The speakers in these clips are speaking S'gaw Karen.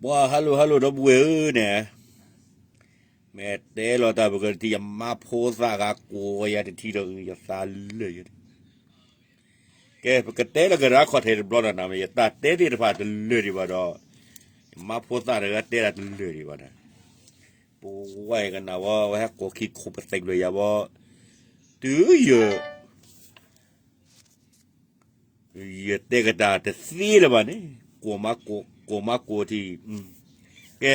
ပှၤ hello hello ဒီပုၢ်ဝဲၢ်ဧၢန့ၣ်, မ့ၢ်တဲလီၤတၢ်ပကတထံၣ် ယမါဖိသၣ်ဂၤကိးယၤတထံၣ်ဒီး အၢ ယသးလၢာ်ယၤ, ကဲ ပကတဲလၢကရၢခီၣ်ထံးတဘျီဒီးနၤ မ့ၢ်ယတၢ်တဲသ့ၣ်တဖၣ်တလၢာ်ဒံးဘၣ်ဒီး, ယမါဖိသၣ်တဂၤတဲဒၣ်တလၢာ်ဒံးဘၣ်န့ၣ်, ပဝဲယကနၣ်ဝဲ ဝဲဟဲကိးခံခိးပသံးဘျၢယၤဘီ, တုၤယ ယတဲကတၢ်တသ့လၢၤဘၣ်န့ၣ်, ကိးမးကိး ကိးမးကိးထံၣ်, ကဲ,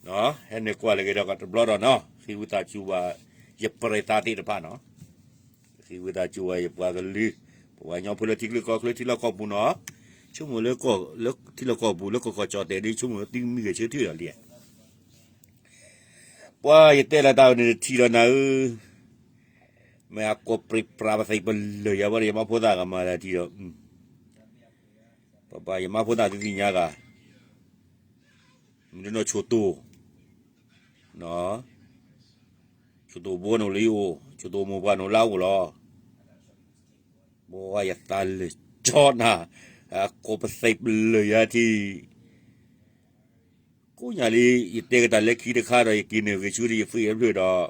ဟဲနုာ်ကွၢ်လၢကဒီးတဘျီဒီးနီၤ, ဃ့ဝံသးစူၤဘၣ် ယပြဲၤသးသ့ၣ်တဖၣ်နီၤ, ဃ့ဝံသးစူၤဘၣ်ယပှၤကလုာ်, ပှၤကညီဖိလၢထံချၢကီၢ်ချၢထံလီၢ်ကီၢ်ပူၤနီၤ, ဆိကမိၣ်လၢ ထံလီၢ်ကီၢ်ပူၤလၢကီၢ်ကၠီၣ်တဲာ်ဒ် ဆိကမိၣ်လၢသုမံဂဲၤဆၢထၢၣ်ဒီးလံ ပှၤယတဲလၢတၢ်န့ၣ်တထံၣ်ဒီးနၤဧၢ, မ့ၢ်အကိးပြံပြါပသံးပလၢာ်ယၤဘၣ်ဒီး ယမါဖိသၣ်ဂၤမၤလၢထံဒီး, ပပၢ်ယမါဖိသၣ်သုသ့ၣ်ညါဂၤ, မ့ၢ်ဒ်နီၢ်ဆိတိၢ်, ဆိတိၢ်ဘိန့ၣ်လၢယအိၣ်, ဆိတိၢ်မိၢ်ပှၢ်န့ၣ်လၢအအိၣ်လီၤ, ပှၤယသးလၢာ်ကၠီနၤ, အကိးပသံးပလၢာ်ယၤထံ ကိးညါလံ, ယတဲကတၢ်လၢခံတခါဒီး ယက့ၤနုာ်ဂဲၤဆၢထၢၣ်ယသ့ၣ်အဖျၢၣ်ဒီး,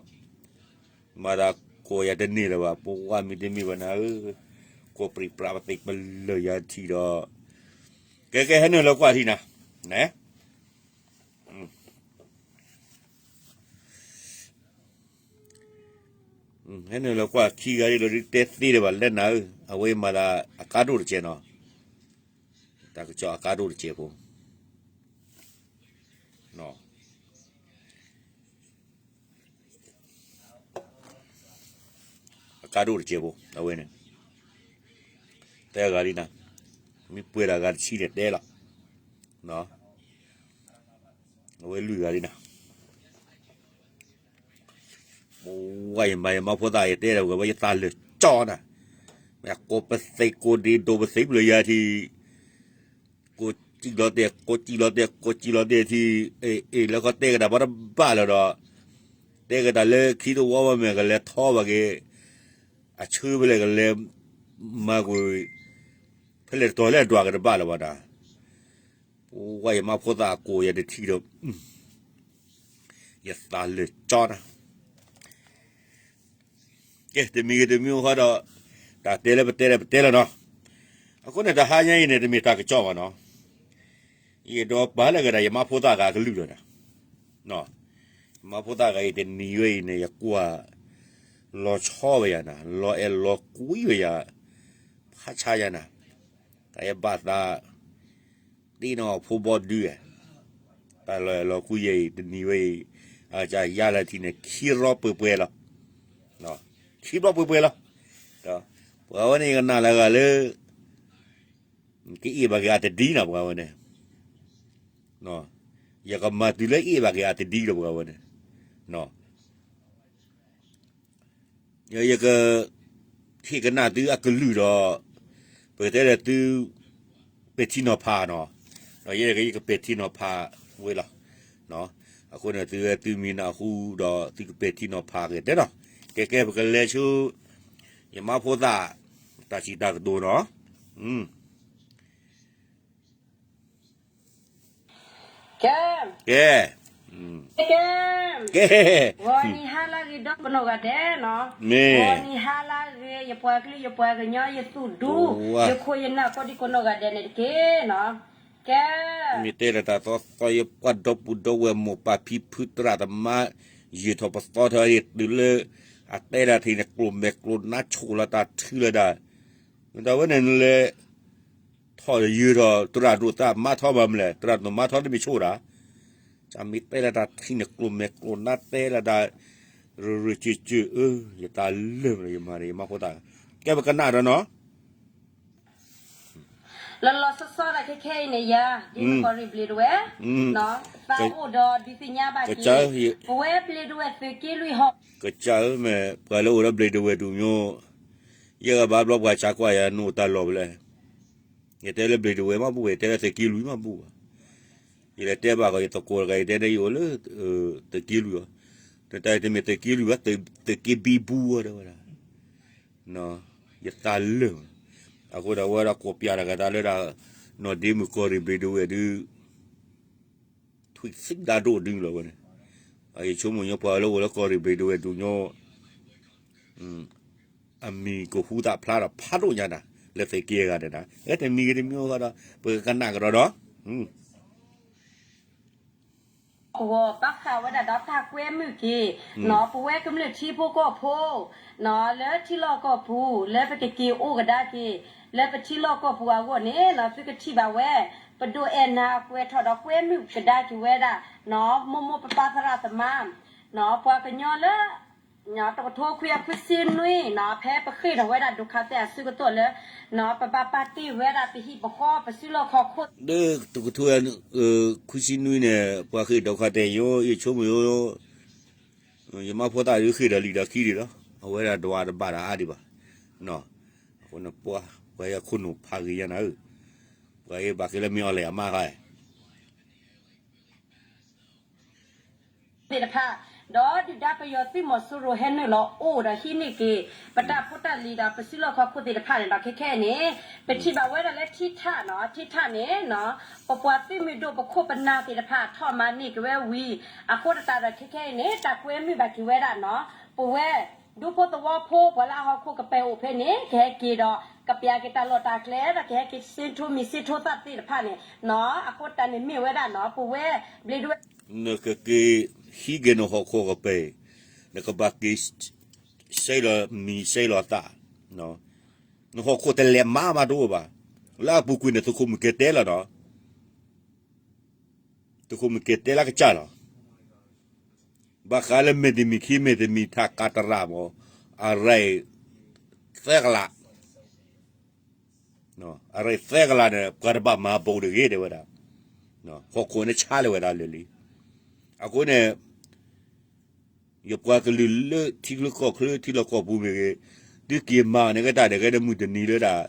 မၤသးကိးယၤတန့ၢ်လၢၤဘၣ်, ပဝဲမ့ၢ်တမ့ၢ်ဘၣ်နၤဧၢ, ကိးပြံပြါပသံးပလၢာ်ယၤထံဒီး, ကဲကဲ ဟဲနုာ်လီၤကွၢ်ထံနၤ, ဟဲနုာ်လီၤကွၢ်ခံဂၤဒ်လီၤဒ်တဲသ့လၢၤဘၣ်လၢနၤဧၢ, အဝဲမၤသးအကါဒိၣ်တကဲးနီၤ, တၢ်ကစီၣ်အကါဒိၣ်တကဲးဖိ အကါဒိၣ်တကဲးဖိ အဝဲန့ၣ်, တဲဂၤလံနၤ, မ့ၢ်ပှဲၤဒၣ်ဂၤတဆံန့ၣ်တဲလီၤ, အဝဲလွံၢ်ဂၤလံနၤ, ပဝဲယမါယမါဖိသၣ်ယတဲဒီး ပဝဲယသးလၢာ်ကၠီနၤ, မ့ၢ်ကိးပသံးကိးဒ့ဒိးပသံးပျၢၤယၤထံ ကိးစံၣ်လီၤတဲာ် ကိးစံၣ်လီၤတဲာ် ကိးစံၣ်လီၤတဲာ်ထံ, အ့ၣ် လၢခီတဲကတၢ်ဘၣ်တဘၣ်လၢၤဒီး, တဲကတၢ်လၢခံတဝီဝဲမ့ၢ်ကလဲၤထီဘၣ်က့ၤ, အဆၢဖဲလဲၣ်ကလဲၤမၤကွံာ်, ဖဲလဲၣ်တတီၤလဲၣ်ဒွးကတဘၣ်လၢၤဘၣ်ဒီး, ပဝဲယမါဖိသၣ်အကိးယၤတထံၣ်ဒီး, ယသးလၢာ်ကၠီနၤ ကဲ တမံၤဂ့ၤတမံၤဂ့ၤဃီဒီး, တၢ်တဲလၢပတဲလၢပတဲလၢၤနီၤ, အဃိန့ၣ် တဟါညါအံၤန့ၣ် တမ့ၢ်တၢ်ကစီၣ်ဘၣ်နီၤ, ယဒိးပာ်လၢကဒီး ယမါဖိသၣ်ဂၤကလုၢ်လီၤနီၤ, ယမါဖိသၣ်ဂၤအံၤတနံၤဝဲအံၤန့ၣ် ယကွၢ်, လီၤဆီဝဲယၤနၤ လီၤအဲၣ်လီၤကွံဝဲယၤ, ဖးဆါယၤနၤ, တၢ်အဲၣ်ဘၣ်သး သ့ၣ်နီၣ်ဖိဘီဒု, တၢ်လီၤအဲၣ်လီၤကွံယဲအံၤ တနံၤဝဲအံၤ, အကစၢ်ယါလၢထံန့ၣ် ခံရီပှဲၤပှဲၤလီၤ, ခံဘျီပှဲၤပှဲၤလီၤ, ပှၤဝဲန့ၣ်ယကနၣ်လၢဂၤလၢ, ကအ့ၣ်ဘၣ်က့ၤအတဒံနီၤ ပှၤဝဲန့ၣ်, ယကမၤတုၤလၢအ့ၣ်ဘၣ်က့ၤအတဒံဒီးပှၤဝဲန့ၣ် ယကဟ့ၣ်ကနၣ်သုအကလုၢ်ဒီး, ပကတဲဒီးသု, ပဲာ်ထံနီၤဖးနီၤ, ဒီးယဲယကပဲာ်ထံနီၤဖးဝဲလီၤ, အဃိန့ၣ်သုဝဲသုမ့ၢ်နၢ်ဟူဒီးသုကပဲာ်ထံနီၤဖးက့ၤတဲနီၤ, ကဲကဲ ပကလဲၤဆူ, ယမါဖိသၣ်, တၢ်စံးတၢ်ကတိၤနီၤ, ကဲ, ကဲ, ကဲ, ဂီၤနံၤဟါလၢအဂ့ၤ ဒီပုၢ်ဝဲၢ်ကိးနီၢ်ဂၤဒဲးနီၤ, မ့ၢ်, ဂီၤနံၤဟါလၢအဂ့ၤ ယပှၤကလုာ်ယပှၤကညီ ယသူၣ်ဒူ, ယခိၣ်ယနၢ်ကိးဒံကိးနီၢ်ဂၤဒဲးန့ၣ်တက့ၢ်နီၤ, ကဲ, မ့ၢ်တဲလၢတၢ်သီသီ ယပှၤဒီပုၢ်ဒီဝဲၢ်မိၢ်ပၢ်ဖံဖုသရၣ်သမါ, ယံာ်ထီၣ်ပသီထီၣ် ယတုၤလၢ, အတဲဒၣ်ထံန့ၣ် ကျိၣ်မဲာ်ကျိၣ်နါဆိၣ်လီၤတၢ်ထုလီၤဒၣ်, မ့ၢ်တၢ်ဝဲန့ၣ်လဲၤ ထီၣ်ယုာ်ထီၣ် သရၣ်ဒိၣ်သရၣ်မါထီၣ်ဘၣ်မလဲၣ် သရၣ်ဒိၣ်မါထီၣ်တမ့ၢ်ဆိၣ်ဒၣ်, တၢ်မ့ၢ်တဲလၢတၢ်ထံန့ၣ် ကျိၣ်မဲာ်ကျိၣ်နါတဲလၢတၢ်, ရရစၢၤစၢၤ အၢ ယသးလၢာ်မး ယမၤဒီးယမါဖိသၣ်, ကဲပကနၣ်ဒီးနီၤ လီၤလီၤဆီဆီဒၣ်ခဲခဲအံၤန့ၣ်ယၤ, ဒ်နကီၢ်ရ့ၣ်ဘျ့းဒဝဲၢ်, သးအိၣ်ဒီးဒုးသ့ၣ်ညါဘၣ်က့ၤ, ပဝဲဘျ့းဒဝဲၢ်သုးက့လွံၢ်ဟီၣ်, ကစၢ်ဧၢ မ့ၢ်ပှၤလၢအိၣ်ဒီးဘျ့းဒဝဲၢ်ဒူၣ်မၠိ, ယဲၢ်ဂၤဘၣ်ဘျီပှၤဆါကွၢ်ယၤ နအိၣ်တၢ်လီၢ်ဖဲလဲၣ်, ယတဲလၢဘျ့းဒဝဲၢ်မးဘူၣ်ဘၣ် ယတဲလၢသုးက့လွံၢ်မးဘူၣ်ဘၣ်, ယလဲၤတဲဘၣ်ကီး ယသကိးတဂၤ ယတဲန့ၣ်ယအိၣ်လၢ, သုးက့လွံၢ်အီၤ, နတၢ်တမ့ၢ်သုးက့လွံၢ်ဘၣ် သုးက့ဘံဘူအီၤတဲဝဲဒၣ်, ယသးလၢာ်, အဃိဒီးဝဲဒၣ်ကိးပျးတၢ်ကသးလၢဒၣ်, နီၢ်ဒ့မုၣ်ကီၢ်ရ့ၣ်ဘျ့းဒဝဲၢ်ဒုး ထွံၣ်သံၣ်ဒါဒိၣ်ဒုလီၤဝဲန့ၣ်, ယဆိကမိၣ်ညီပှၤလၢအိၣ်လၢကီၢ်ရ့ၣ်ဘ့ၣ်ဒိဝဲၢ်ဒိၣ်ညီ အမံၤကဟူသၣ်ဖျါဒီးဖးဒိၣ်ညါနၤ လၢသုးက့အဂၤန့ၣ်နၤ အဲတမံၤဂ့ၤတမံၤအိၣ်ဃီဒီး ပကကနၣ်ကဒီးဒီး ကဝီၤဘၣ်ဃးဝဲဒၣ်ဒီးတၢ်ကွဲမုာ်က့ၤ ပဝဲကမျၢၢ်ထံဖိကီၢ်ဖိ လၢထံလီၢ်ကီၢ်ပူၤ လၢပကက့ၤအိၣ်ကဒါက့ၤ လၢပထံလီၢ်ကီၢ်ပူၤအဂီၢ်န့ၣ် သုကထံၣ်ဘၣ်ဝဲ ပဒိၣ်အဲၣ်နၤကွဲးထီၣ်ဒီးကွဲမုာ်ကဒါက့ၤဝဲဒၣ် မိၢ်မိၢ်ပၢ်ပၢ်သရၣ်သမါ ပှၤကညီလၢ တကထိခွံကယၤခွံဆံနွံနီၤ ဖဲပဃ့ၢ်ထီၣ်ဝဲဒၣ်ဒိၣ်ခါသဲအဆၢကတီၢ်လၢ ပဘၣ်ပာ်တ့ၢ်ဝဲဒၣ်ပဟံၣ်ပဃီပစုလီၢ်ခီၣ်ခိၣ် လၢတကထိခွံဆံနွံန့ၣ် ပှၤဃ့ၢ်ဒိၣ်ခါသဲယိ ယဆိကမိၣ်ယိ ယမါဖိသၣ်ဒုးဃ့ၢ်ဒီးလံာ်ဒီးခံဒံးလီၤ. အဝဲဒၣ်ဒွးတဘၣ်ဒီးအါဒံးဘၣ်. အဃိန့ၣ်ပှၤ ပှၤဟဲခိၣ်နူာ်ဖးဂ့ၤညါနၤဧၢ, ပှၤအံၤဘၣ်ဃ့လၢမ့ၢ်အီၤလဲၣ်အမါဃါ သ့ၣ်တဖၣ် ဒီးဒုၣ်ဒါပယီၤသုးမီၤစိရိၤဟဲနုာ်လီၤအိၣ်ဒီးဟံးန့ၢ်က့ၤ ပတၢ်ဖိတၢ်လံၤဒီးပစုလီၢ်ခီၣ်ခိၣ်သ့ၣ်တဖၣ်န့ၣ်ဒီးခဲခဲအံၤန့ၣ် ပထံၣ်ဘၣ်ဝဲဒၣ်လၢထံထၣ်နီၤ ထံထၣ်န့ၣ် ပပှၤသုးမုၢ်ဒိၣ်ပခိၣ်ပနၢ်သ့ၣ်တဖၣ်ထီၣ်မၤန့ၢ်က့ၤဝဲဝံၤ အဃိသတးဒီးခဲခဲအံၤန့ၣ် တၢ်ကွဲမုာ်ဘၣ်က့ၤဝဲဒၣ်နီၤ ပဝဲ ဒူဖိသဝီဖိ ပှၤလၢအဟီၣ်ခိၣ်ကပၤအိၣ်ဖဲန့ၣ် ကဟဲက့ၤဒီး ကပျးက့ၤတၢ်လီၢ်တၢ်ကျဲ ဒီးကဟဲက့ၤစ့ထိမံၤစ့ထိသၣ်သ့ၣ်တဖၣ်န့ၣ်နီၤ အဃိတၢ်န့ၣ်မ့ၢ်ဝဲဒၣ်နီၤ ပဝဲဘျ့ဒိဝဲၢ် နကက့ၤ ဟံးက့ၤနဟီၣ်ခိၣ်ကပၤ နကဘၣ်က့ၤ စဲလီၤမံၤစဲလီၤသၣ် နဟီၣ်ခိၣ်တလဲၤမၤမးတအိၣ်ဘၣ်. လၢအပူၤကွံာ်န့ၣ် သုးခိၣ်မုၢ်ကဲတဲလီၤနီၤ သုးခိၣ်မုၢ်ကဲတဲလၢကစၢ်လီၤ. ဘၣ်ဃးလၢမ့ၢ်တမံၤခံမ့ၢ်တမံၤထးကးတရၣ်မး အရၢၢ်သၢကလး အရၢၢ်သၢကလးန့ၣ် ပှၤတဘၣ်မၤဘူးတဂ့ၤတဲဝဲဒၣ် ဟီၣ်ခိၣ်န့ၣ်ဆါလၢၤဝဲဒၣ်လၢာ်လံ. အဃိန့ၣ် ယပှၤကလုာ်လၢထံချၢကီၢ်ချၢထံလီၢ်ကီၢ်ပူၤမ့ၢ်ဂ့ၤ သုက့ၤမၤန့ၢ်ကတၢ်ဒီးကဲဒၣ်မုၢ်တနံၤလၢဒၣ်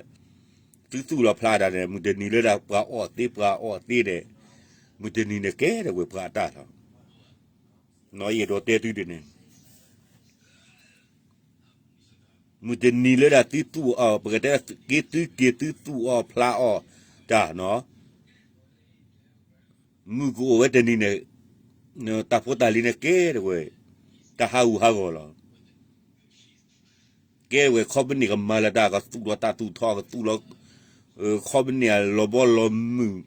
သုသူၣ်လီၤဖျးတၢ်န့ၣ် မုၢ်တနံၤလၢဒၣ်ပှၤအီၣ်သ့ပှၤအီၣ်သ့ဒီး မုၢ်တနံၤန့ၣ်ကဲဒၣ်ဝဲပှၤအတၢ်လီၤ. ယအဲၣ်ဒိးတဲသုဒ်န့ၣ် မုၢ်တနံၤလၢဒၣ်သုသူၣ်အီၤ ပကတဲက့ၤသုက့ၤသုသူၣ်အီၤဖျါအီၤတၢ်နီၤ မုၢ်ကအိၣ်ဝဲတနံၤန့ၣ် တၢ်ဖိတၢ်လံၤန့ၣ်ကဲဒၣ်ဝဲ တၢ်ဟးဂူာ်ဟးဂီၤလီၤ. ကဲဒၣ်ဝဲခီပနံၣ်ကမၤလၢတၢ်ကသူၣ်လီၤတၢ်သူၣ်ထီၣ်ကသူၣ်လီၤ ခီပနံၣ်အလီၤဘီလီၤမုၢ်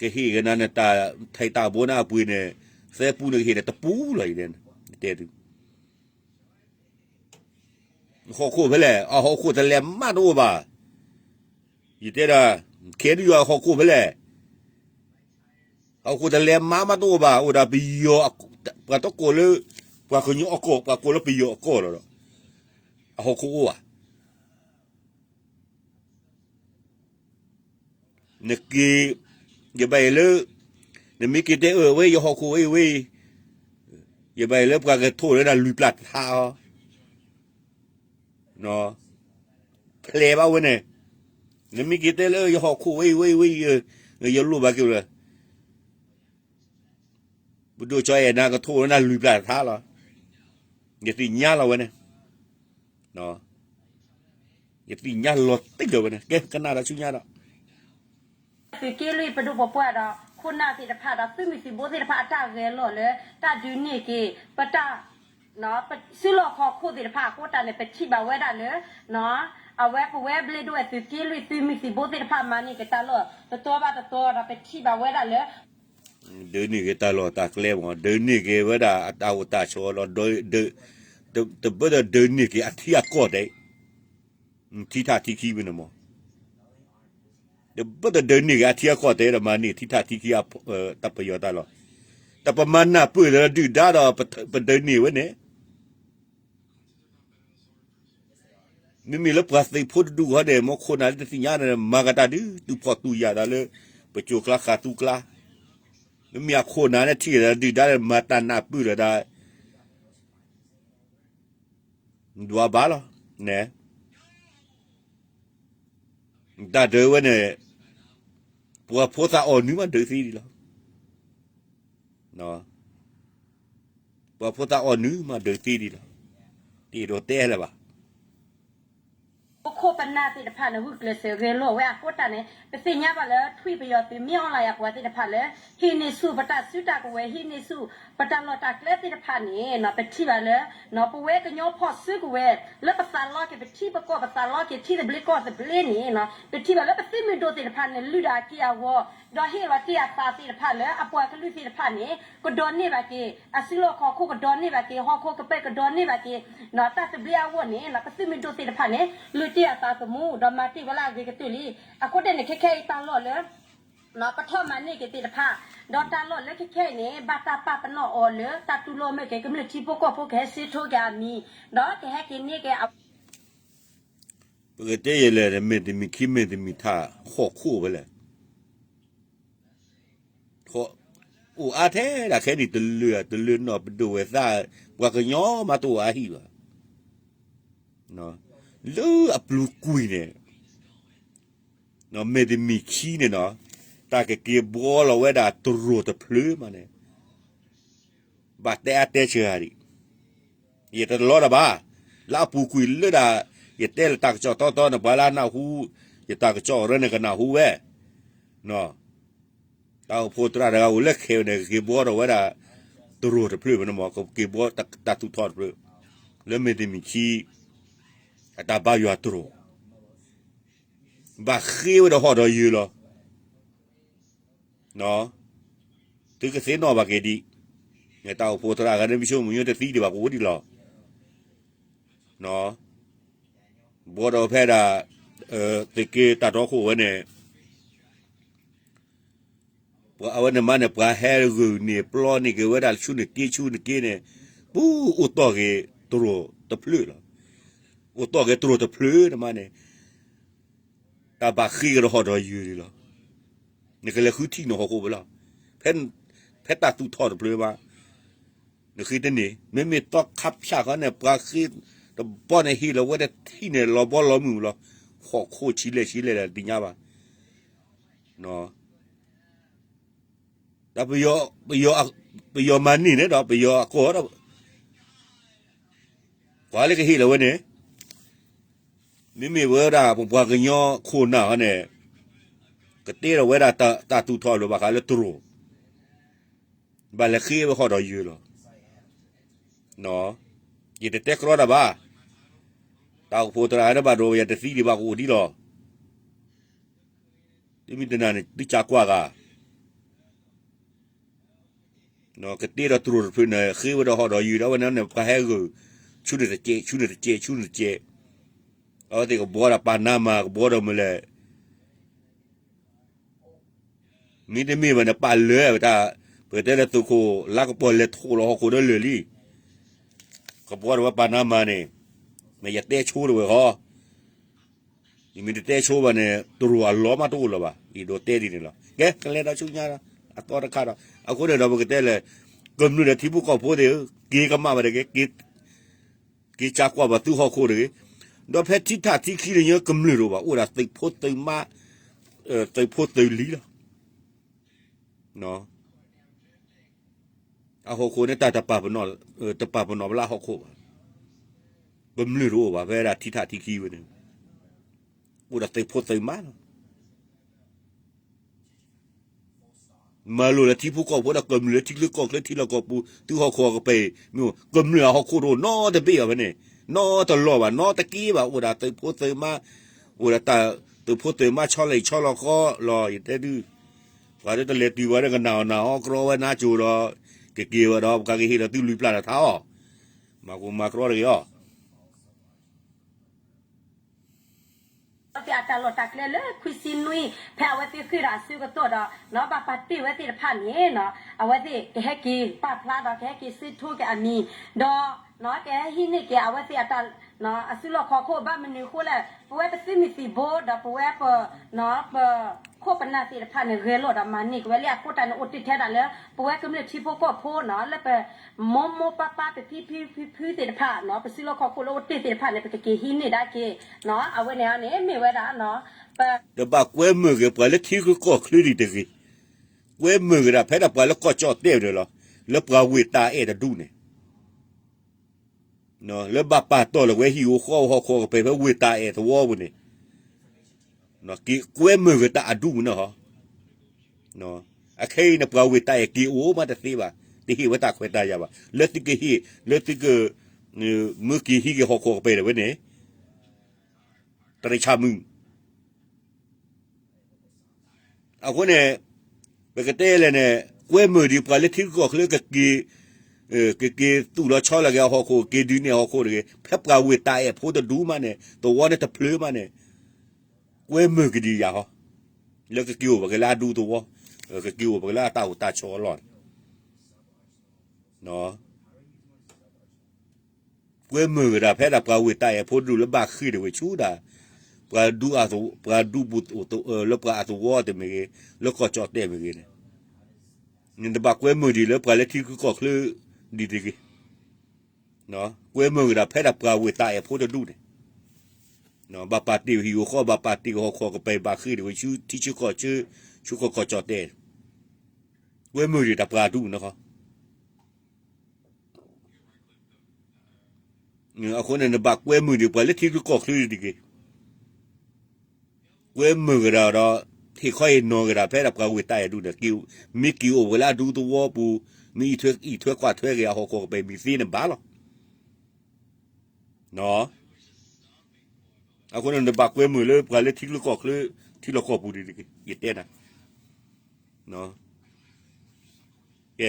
ကဟ့ၣ်ကနၤနတၢ်ထဲးတၢ်ဘိန့ၣ်အပှ့ၤန့ၣ် သၢပူန့ၣ်ကဟ့ၣ်ဒီးတပူလီၤအံၤ တဲသု ဟီၣ်ခိၣ်ဖဲလဲၣ် အဟီၣ်ခိၣ်တလဲၤမးတအိၣ်ဘၣ်. ယတဲဒၣ် ခဲဒုးယွၤဟီၣ်ခိၣ်ဖဲလဲၣ် ဟီၣ်ခိၣ်တလဲၤမးမးတအိၣ်ဘၣ် အိၣ်ဒၣ်ပယီၤ ပှၤတကိးလၢ ပှၤကညီအကီၢ် ပှၤကိးလၢပယီၤအကီၢ်လီၤဒီး အဟီၣ်ခိၣ်အိၣ်ဘၣ် နက့ၤ ယဘၣ်အံၤလၢ နမ့ၢ်က့ၤတဲအၢဝဲ ယဟီၣ်ခိၣ်ဝဲအံၤဝဲအံၤ ယဘၣ်အံၤလၢပှၤကထိၣ်လၢနၤလွံၢ်ပျၢ်တထါအီၤ ဖျဲးဘၣ်ဝဲန့ၣ် နမ့ၢ်က့ၤတဲလၢယဟီၣ်ခိၣ်ဝဲအံၤဝဲအံၤဝဲအံၤ ယလိၣ်ဘၣ်က့ၤဝဲ ပဒိၣ်ကၠီအဲၣ်နၤကထိၣ်လၢနၤလွံၢ်ပျၢ်တထါလီၤ. ယသ့ၣ်ညါလီၤဝဲန့ၣ် ယသ့ၣ်ညါလီၤတံၢ်လီၤဝဲန့ၣ် ကဲကနၣ်ဒီးဆူညါဒီး သုးက့လွံၢ်ပဒိၣ်ပပှၢ်ဒီး ခိၣ်နၢ်သ့ၣ်တဖၣ်ဒီး သုးမုၢ်သံၣ်ဘိသ့ၣ်တဖၣ်အတၢ်ဂဲၤလိာ်လၢ တၢ်ဒုးန့ၢ်က့ၤ ပတၢ် စုလီၢ်ခီၣ်ခိၣ်သ့ၣ်တဖၣ်အဃိတၢ်န့ၣ် ပထံၣ်ဘၣ်ဝဲဒၣ်လၢ အဝဲပဝဲဘျ့ဒိဝဲၢ်သုးက့လွံၢ်သုးမုၢ်သံၣ်ဘိသ့ၣ်တဖၣ်မၤန့ၢ်က့ၤတၢ်လီၢ်တတီၤဘၣ်တတီၤဒီး ပထံၣ်ဘၣ်ဝဲဒၣ်လၢ ဒုးန့ၢ်က့ၤတၢ်လီၢ်တၢ်ကျဲမး ဒုးန့ၢ်က့ၤဝဲဒၣ်အတၢ်အိၣ်တၢ်ဆိးလီၤ တဘၣ်ဒီးဒုးန့ၢ်က့ၤအထံအကီၢ်တဲ ထံထၣ်ထံခံဝဲန့ၣ်မး တဘၣ်ဒီးဒုးန့ၢ်က့ၤအထံအကီၢ်တဲဒီးမၤန့ၢ်ထံထၣ်ထံခံ တၢ်ပယီၤတၢ်လီၢ် တၢ်ပမၤနၢ်ပၢၢ်ဒီးဒုၣ်ဒါဒီး ပဒုးန့ၢ်ဝဲန့ၣ် မ့မ့ၢ်လၢပှၤသုးဖိတဒူၣ်ဃီန့ၣ် မ်ခိၣ်နၢ်လၢတသ့ၣ်ညါန့ၣ် မၤကတၢ်ဒုး သူၣ်ဖှီၣ်သူၣ်ယာ်သးလၢ ပစိၤကျါဃာ်သူကျါ မ့မ့ၢ်အခိၣ်နၢ်န့ၣ်ထံၣ်ဒီးဒုၣ်ဒါန့ၣ် မၤတၢ်နၢ်ပၢၢ်ဒီးဒၣ် ဒွးဘၣ်လီၤ နဲ တၢ်ဒုးဝဲန့ၣ် ပှၤဖိသၣ်အီၣ်နုၢ်မးဒုးသ့ဒံးလီၤ ပှၤဖိသၣ်အီၣ်နုၢ်မးဒုးသ့ဒံးလီၤ တအဲၣ်ဒိးတဲလၢၤဘၣ် ဖိ ခိၣ်ပနၢ်သ့ၣ်တဖၣ်န့ၣ် ဂုာ်ကျဲးစၢးဂဲၤလိာ်ဝဲအဃိတၢ်န့ၣ် ပသ့ၣ်ညါဘၣ်လၢထွံၣ်ပယီၤသုးမ့ၢ်အီၣ်လၢယၤပှၤသ့ၣ်တဖၣ်လၢ ဟံးန့ၢ်ဆူၣ်ပတၢ်စုတၢ်ကဝဲၤ ဟံးန့ၢ်ဆူၣ်ပတၢ်လီၢ်တၢ်ကျဲသ့ၣ်တဖၣ်န့ၣ် ပထံၣ်ဘၣ်လၢ ပဝဲကညီဖီၣ်စုကဝဲၤ လၢပသးလီက့ၤပထံပကီၢ် ပသးလီက့ၤထံသဘျ့ကီၢ်သဘျ့န့ၣ် ပထံၣ်ဘၣ်လၢပသုးမုၢ်ဒိၣ်သ့ၣ်တဖၣ်န့ၣ် လုၢ်ဒၣ်က့ၤအဂီၢ် ဒီးဟ့ၣ်လီၤတ့ၢ်အသးသ့ၣ်တဖၣ်လၢအပှၤကလုာ်သ့ၣ်တဖၣ်န့ၣ် ကဒိးန့ၢ်ဘၣ်က့ၤ အစုလီၢ်ခီၣ်ခိၣ်ကဒိးန့ၢ်ဘၣ်က့ၤ ဟီၣ်ခိၣ်ကပၢၢ်ကဒိးန့ၢ်ဘၣ်က့ၤ တၢ်သဘျ့အဂီၢ်န့ၣ် ပသုးမုၢ်ဒိၣ်သ့ၣ်တဖၣ်န့ၣ် လုၢ်တ့ၢ်အသးသမူ ဒီးမၤတ့ၢ်ဝဲလၢအဂ့ၤကတၢၢ်လံ. အဃိန့ၣ်န့ၣ် ခဲခဲအံၤတၢ်လီၢ်လၢ ပထီၣ်မၤန့ၢ်က့ၤသ့ၣ်တဖၣ် ဒီးတၢ်လီၢ်လၢခဲခဲအံၤန့ၣ် ဘၣ်တၢ်ပာ်ပနီၣ်အီၤလၢတၢ်တူၢ်လိာ်မ့ၢ်က့ၤ ကမျၢၢ်ထံဖိကီၢ်ဖိကဟဲစ့ထိက့ၤအမံၤ ဒီးကဟဲက့ၤန့ၢ်က့ၤအ ပကတဲယဲလဲၣ် မ့ၢ်တမံၤခံမ့ၢ်တမံၤထး ဟီၣ်ခိၣ်ဝဲလဲၣ် အိၣ်အါထဲဒၣ်ခဲနံၣ်တလၢာ် တလၢာ်နီၢ်ပဒိၣ်ဝဲၢ်သၣ် ပှၤကညီမးတအိၣ်အါဟံၣ်ဘၣ် လၢအပူၤကွံာ်န့ၣ် မ့ၢ်တမံၤခံန့ၣ်နီၤ တၢ်ကက့ၤဘှီလီၤဝဲဒၣ်တရိာ်တဖျၢၣ်မးန့ၣ် ဘၣ်တဲအါတဲစှၤဒံး ယတလီတၢ်ဘၣ် လၢအပူၤကွံာ်လၢဒၣ် ယတဲလၢတၢ်ကစီၣ်တီတီန့ၣ် ပှၤလၢအနၢ်ဟူ ယတၢ်ကစီၣ်အရၢန့ၣ်ကနၢ်ဟူဝဲ တၢ်အိၣ်ဖှိၣ်သရၣ်တဂၤအိၣ်လၢခဲဝဲန့ၣ် ကက့ၤဘှီထီၣ်ဝဲဒၣ် တရိာ်တဖျၢၣ်မးန့ၣ်မး ကက့ၤဘှီတၢ်သူၣ်ထီၣ်တဖျၢၣ် လၢမ့ၢ်တမံၤခံ အတၢ်ဘါယွၤတရိာ် ဘၣ်ဃ့ဝဲဒီးဟီၣ်ဒီးယၢၤလီၤ သုကသ့ၣ်နီၣ်ဘၣ်က့ၤဒံး တၢ်အိၣ်ဖှိၣ်သရၣ်ဂၤန့ၣ် မ့ၢ်ဆိကမိၣ်ညိတသံဒံးဘၣ်ကအိၣ်ဒံးလီၤ ဘှီဒီးဖဲဒၣ် သုးက့တၢ်တီခိၣ်ဝဲန့ၣ် ပှၤအဝဲန့ၣ်မးန့ၣ် ပှၤဟဲဂုာ်န့ၢ်ပျီန့ၢ်က့ၤဝဲဒၣ်ဆူနက့ဆူနက့န့ၣ် ပူၤအိၣ်တီၢ်က့ၤတရိာ်တဖျၢၣ်လီၤ အိၣ်တီၢ်က့ၤတရိာ်တဖျၢၣ်န့ၣ်မးန့ၣ် တၢ်ဘၣ်ဃ့ကဒီးဟီၣ်ဒီးယၢၤလံလီၤ နကလဲၤဃုထံၣ်နဟီၣ်ခိၣ်ဖဲလဲၣ် ဖဲတၢ်သူၣ်ထီၣ်တဖျၢၣ်မး နဃ့တန့ၢ် မ့မ့ၢ်သီခါဖၠၣ်ဃီန့ၣ် ပှၤဃ့တဘီန့ၣ်ဟ့ၣ်လီၤဝဲတထံၣ်န့ၣ် လီၤဘီလီၤမုၢ်လီၤ ဟီၣ်ခိၣ်ဆံးလဲၣ်ဆံးလဲၣ်ဒီးတသ့ၣ်ညါဘၣ် ဒီးပယီၤ ပယီၤမၤန့ၢ်န့ၣ်ဒီး ပယီၤအကီၢ်ဒီး ပှၤလၢကဟ့ၣ်လီၤဝဲန့ၣ် မ့မ့ၢ်ဝဲဒၣ်ပပှၤကညီခိၣ်နၢ်ဟီန့ၣ် ကတဲထီၣ်ဝဲဒၣ်တၢ်သူၣ်ထီၣ်လၢဘၣ်ဃးလၢတရိာ် ဘၣ်လဲၤဃ့ဝဲဟီၣ်ဒီးယၢၤလီၤ ယတတဲကြီတၢ်ဘၣ် တၢ်အိၣ်ဖှိၣ်သရၣ်န့ၣ်ဘၣ်ဒိယတသံဒံးဘၣ်ကအိၣ်ဒံးလီၤ သုမ့ၢ်တနာ်န့ၣ် သုကကွၢ်ဂၤ ကတဲဒီးတရိာ်တဖျၢၣ်န့ၣ် ဃ့ဝဲဒီးဟီၣ်ဒီးယၢၤဒီး အဝဲန့ၣ်န့ၣ် ပှၤဟဲဂုာ် ဆူန့ၣ်တကဲး ဆူန့ၣ်တကဲး ဆူန့ၣ်တကဲး အဝဲသ့ၣ်ကဘှီဒီးပာ်နါမၤ ကဘှီဒီးမနုၤလဲၣ် မ့တမ့ၢ်ဘၣ်န့ၣ် ပာ်လၢဝဲတၢ် ပကတဲလၢသုးခိၣ်လါကပီၤလဲၤထိးလီၤဟီၣ်ခိၣ်ဒီးလၢာ်လံ ကဘှီဒီးဝဲပာ်နါမၤန့ၣ် မ့ၢ်ယတဲဆိတဝဲၢ်ဃီ ယမ့ၢ်တတဲဆိဘၣ်န့ၣ် တရိာ်အလီၢ်မးတအိၣ်လၢၤဘၣ် ယဒိးတဲဒ်န့ၣ်လီၤ ကဲ ကလဲၤဒီးဆူညါ အသီတခါဒီး အဃိန့ၣ်ဒီးပကတဲလဲၣ် ကမျၢၢ်ဒီးထံဖိကီၢ်ဖိသ့ၣ်ဧၢ က့ၤကမၣ်ဘၣ်တဂ့ၤ က့ၤ က့ၤကကွၢ်ဘၣ်သုဟီၣ်ခိၣ်တဂ့ၤ ဒီးဖဲထံထၣ်ထံခံန့ၣ် ကမျၢၢ်တအိၣ်ဘၣ် အိၣ်ဒၣ်သုးဖိသုးမါ သုးဖိသုးလံၤလီၤ အဟီၣ်ခိၣ်န့ၣ် တၢ်တပာ်ပနီၣ် တပာ်ပနီၣ်ဘၣ်လၢအဟီၣ်ခိၣ်ဘၣ် ကမျၢၢ်တအိၣ်ဘၣ် ဖဲဒၣ်ထံထၣ်ထံခံဝဲန့ၣ် အိၣ်ဒီးသုးဖိသုးမါလီၤ မၤလိလၢထံဖိကီၢ်ဖိဒီးကမျၢၢ်လၢထံချၢကီၢ်ချၢထံလီၢ်ကီၢ်ပူၤ သုဟီၣ်ခိၣ်အကပၤအံၤ မ့ၢ်ကမျၢၢ်အဟီၣ်ခိၣ်တအိၣ်နီတဘ့ၣ်ဘၣ်ဖဲန့ၣ် နီတလီၢ်ဘၣ် နီတက့ဘၣ် အိၣ်ဒၣ်သုးဖိသုးမါ အိၣ်ဒၣ်တၢ်သုးဖိသုးမါဆီလီၤအံၤဆီလီၤဃီလီၤ ယတဲဒုး ပှၤဒ်တလဲၤတုၤပှၤဒ်ကနၣ်အီၣ်နၣ်အီၣ်ကြီဝဲနါစိၤဒီး ကက့ၤဝဲဒီး ပကက့ၤဟ့ၣ်လီၤသုလွံၢ်ပျၢ်တထါအီၤ မၤကမၤကြီတဂ့ၤအီၤ အဝဲသ့ၣ်အတၢ်လီၢ်တၢ်ကျဲလၢခွံဆံနွံ ဖဲအဝဲသ့ၣ်ဃ့ၢ်ဒီးအဆၢကတီၢ်ဒီး ဘၣ်ပာ်တ့ၢ်ဝဲသ့ၣ်တဖၣ်န့ၣ် အဝဲသ့ၣ်ကဟဲက့ၤပာ်ဖျါဒီးကဟဲက့ၤစ့ထိက့ၤအမံၤ ဒီး ကဟဲဟံးန့ၢ်က့ၤအဝဲသ့ၣ်အတၢ် အစုလီၢ်ခီၣ်ခိၣ်ဘၣ်မနုၤအဃိလဲၣ် ပဝဲပသုးမုၢ်သံၣ်ဘိဒီးပဝဲပ ပခိၣ်ပနၢ်သ့ၣ်တဖၣ်န့ၣ် ဂဲၤလိာ်ဒီးမၤန့ၢ်က့ၤဝဲလံအဃိတၢ်န့ၣ် အိၣ်တ့ၢ်ထဲဒၣ်လၢ ပဝဲကမျၢၢ်ထံဖိကီၢ်ဖိနီၤ လၢပမိၢ်မိၢ်ပၢ်ပၢ်ပဖံဖံဖုဖုသ့ၣ်တဖၣ်နီၤ ပစုလီၢ်ခီၣ်ခိၣ်လၢအိၣ်တ့ၢ်သ့ၣ်တဖၣ်န့ၣ် ပကက့ၤဟံးန့ၢ်ဒၣ်က့ၤနီၤ အဝဲန့ၣ်န့ၣ် မ့ၢ်ဝဲဒၣ် တဘၣ်ကွဲမုာ်က့ၤပှၤလၢထံဂုၤကီၢ်ချၢဒံးတဂ့ၤ, ကွဲမုာ်က့ၤဒၣ်ဖဲဒၣ်ပှၤလၢကီၢ်ကၠီၣ်တဲာ်ဒၣ်လီၤ, လၢပှၤဝ့ၢ်တၢ်အဲၣ်တဒူၣ်န့ၣ် လၢဘၣ်ပာ်တီၢ်လၢဝဲဟံၣ်ဧိၤဃီဧိၤဟီၣ်ခိၣ်ကပၤဖဲဝ့ၢ်တၢ်အဲၣ်သဝီပူၤန့ၣ်, က့ၤကွဲမုာ်က့ၤတၢ်အဒူၣ်န့ၣ်ဟီ, အခဲအံၤန့ၣ် ပှၤဝ့ၢ်တၢ်အဲၣ်က့ၤအိၣ်မးတသ့ဘၣ်, တဟ့ၣ်ဝဲတၢ်ခွဲးတၢ်ယာ်ဘၣ်, လၢသုကဟ့ၣ် လၢသုက မ့ၢ်က့ၤဟံးက့ၤဟီၣ်ခိၣ်ကပၤဒၣ်ဝဲန့ၣ် တရံးဆၣ်မုၢ် အဃိန့ၣ် ပကတဲလဲၣ်န့ၣ် ကွဲမုာ်ဒံးပှၤလၢထံရူၢ်ကီၢ်ချၢကက့ၤ, ကက့ၤသူၣ်လီၤဆီလီၤက့ၤအဟီၣ်ခိၣ် က့ၤဒုးနဲၣ်ဟီၣ်ခိၣ်တဂ့ၤ, ဖဲပှၤဝ့ၢ်တၢ်အဲၣ်ဖိတဒူၣ်မးန့ၣ် သဝီန့ၣ်တဖျၢၣ်မးန့ၣ် ကွဲမုာ်က့ၤဒံးယၤဟီ, လၢကက့ၤအိၣ်ဘၣ်က့ၤလၢအဒူသဝီ, ကက့ၤအိၣ်ဘၣ်က့ၤလၢအတၢ်အိၣ်တၢ်ဆိးအလီၢ်န့ၣ် ကွဲမုာ်က့ၤဒၣ်ဖဲဒၣ်ပှၤဝ့ၢ်တၢ်အဲၣ်ဖိတဒူၣ်လၢဘၣ်ဃ့ၢ်ဒၣ်ဝဲဆူဒၣ်, ပှၤဒူ, ပှၤဒူပူၤ, လၢပှၤအသဝီတမ့ၢ်ဂ့ၤ, လၢကီၢ်ကၠီၣ်တဲၣ်မ့ၢ်ဂ့ၤန့ၣ်, နတဘၣ်ကွဲမုာ်ဒံးလၢပှၤလၢထံရူၢ်ကီၢ်ချၢဒံးတဂ့ၤ, ကွဲမုာ်က့ၤဒၣ်ဖဲဒၣ်ပှၤဝ့ၢ်တၢ်အဲၣ်ဖိတဒူၣ်န့ၣ်, ဘၣ်ပာ်တ့ၢ်ဟံၣ်ဧိၤဃီ ဘၣ်ပာ်တ့ၢ်ဟီၣ်ခိၣ်ကပၤ ဘၣ်ဃ့ၢ်ဒၣ်ဝဲဆူထံဆၢကီၢ်ဆၢ, ဆူကီၢ်ကၠီၣ်တဲၣ်, ကွဲမုာ်ဒံးတၢ်ပှၤဒူၣ်န့ၣ်ဃီ အဃိန့ၣ် နဘၣ်ကွဲမုာ်ဒံးပှၤလၢထံရူၢ်ကီၢ်ချၢဒံးတဂ့ၤ, ကွဲမုာ်က့ၤဒၣ်ဒီး ဟ့ၣ်ခီဟ့ၣ်နီၤက့ၤဒၣ်ဖဲဒၣ်ပှၤဝ့ၢ်တၢ်အဲၣ်ဒူၣ်န့ၣ်, မ့ၢ်က့ၤအိၣ်ဝဲလၢအဒူသဝီပူၤ, မ့ၢ်အံးထွဲကွၢ်ထွဲက့ၤအဟီၣ်ခိၣ်ကပၤမ့ၢ်သ့န့ၣ်ဘၣ်လီၤ. အဃိန့ၣ် နဘၣ်ကွဲမုာ်လၢပှၤလၢထံရူၢ်ကီၢ်ချၢ ထံလီၢ်ကီၢ်ပူၤဒံးတဂ့ၤ, ယတဲနၤ ကဲ,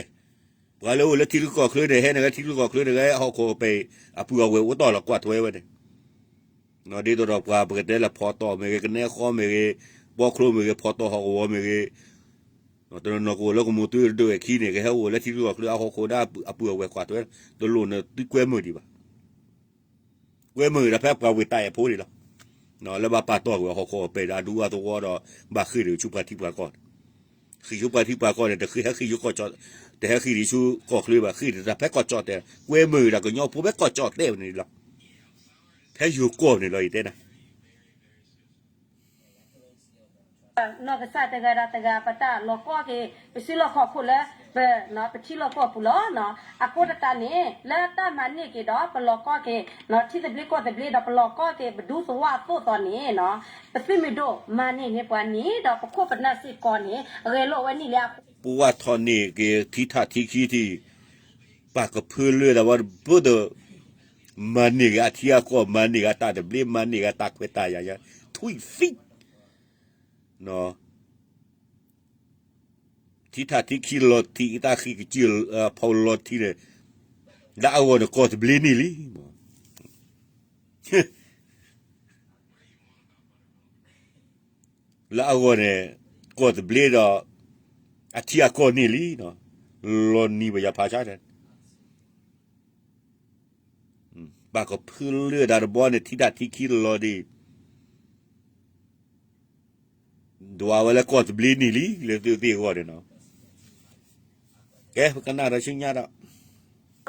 ပှၤလၢအိၣ်လၢထံရူၢ်ကီၢ်ချၢန့ၣ် ဟဲန့ၣ်ဂ့ၤ ထံရူၢ်ကီၢ်ချၢန့ၣ်ဂ့ၤ ဟီၣ်ခိၣ်ကပၤအပုၢ်အဝဲၢ်အိၣ်တီၢ်လီၤကွၢ်ထွဲဝဲန့ၣ်, ဒ်သိးဒီးပှၤပကတဲလၢဖီတီၣ်မ့ၢ်ဂ့ၤ ကနဲဃီမ့ၢ်ဂ့ၤ, ဘီချိမ့ၢ်ဂ့ၤ ဖီတီၣ်ဟီၣ်ကဝီၤမ့ၢ်ဂ့ၤ, တနီၤနီၤကအိၣ်လၢကမိၢ်သုတဒိၣ်ဝဲၢ်ခံန့ၣ် ကဟဲအိၣ်လၢထံရူၢ်ကီၢ်ချၢအဟီၣ်ခိၣ်ဒၣ်အပုၢ်အဝဲၢ်ကွၢ်ထွဲ, တလိၣ်နသုကွဲမုာ်ဒံးဘၣ်. ကွဲမုာ်ဒၣ်ဖဲပှၤဝ့ၢ်တၢ်အဲၣ်ဖိန့ၣ်လီၤ. လၢဘၣ်ပာ်တီၢ်ကွံာ်အဟီၣ်ခိၣ်ကပၤဒီးအဒူအသဝီဒီး ဘၣ်ဃ့ၢ်ဒၣ်ဆူပှၤထံပှၤကီၢ်န့ၣ်, ဃ့ၢ်ဆူပှၤထံပှၤကီၢ်န့ၣ် တဃ့ၢ်ဟဲဃ့ၢ်ဆူကီၢ်ကၠီၣ်, တဟဲဃ့ၢ်ဒံးဆူကီၢ်ချၢဘၣ်, ဃ့ၢ်ဒၣ်ဖဲကီၢ်ကၠီၣ်တဲၣ်, ကွဲမုာ်ဒၣ်ကညီဖိဖဲကီၢ်ကၠီၣ်တဲၣ်န့ၣ်လီၤ. ဖဲယိၤကီၢ်န့ၣ်လီၤ ယတဲနၤ နီၢ်ကစၢ်တဂၤဒီးတဂၤ ပတၢ်လီၤကီက့ၤ ပစုလီၢ်ခီၣ်ခိၣ်လၢ ပထံလီၢ်ကီၢ်ပူၤလီၤ. အဃိသတးန့ၣ် လၢတၢ်မၤန့ၢ်က့ၤဒီး ပလီၤကီက့ၤ ထံသဘျ့ကီၢ်သဘျ့ဒီး ပလီၤကီက့ၤ ပဒူသဝီအသိးသိးန့ၣ် ပသုးမုၢ်ဒိၣ်မၤန့ၢ်န့ၢ်ပှၤန့ၣ်ဒီး ပခိၣ်ပနၢ်စ့ၢ်ကီးန့ၣ် အဂဲၤလိာ်ဝဲန့ၣ်လၢအဃိ ပဝဲထီၣ်န့ၢ်က့ၤထံထၣ်ထံခံထံၣ် ပာ်ကဖၢလၢဒၣ်ဝဲတဘျီဒီး မၤန့ၢ်က့ၤအထံအကီၢ် မၤန့ၢ်က့ၤအတၢ်သဘျ့ မၤန့ၢ်က့ၤအတၢ်ခွဲးတၢ်ယာ်ယါ ထွံၣ်သံ ထံထၣ်ထံခံလီၤထံး တၢ်ဃံကစၢၢ်ဖီလီၤထံန့ၣ် လၢအဂီၢ်န့ၣ်ကီၢ်သဘျ့န့ၣ်လံမး လၢအဂီၢ်န့ၣ် ကီၢ်သဘျ့ဒီး အထံအကီၢ်န့ၣ်လံ, လီၤနံၤဘၣ်ယၤဖးဆါန့ၣ် ပာ်ကဖၢလၢဒၣ်တဘျီန့ၣ် ထံထၣ်ထံခံလီၤဒံး ဒွးဝဲလၢကီၢ်သဘျ့န့ၣ်လံ လၢသုသ့ၣ်အဂီၢ်န့ၣ်နီၤ. ကဲ ပကနၣ်ဒီးဆူညါဒီး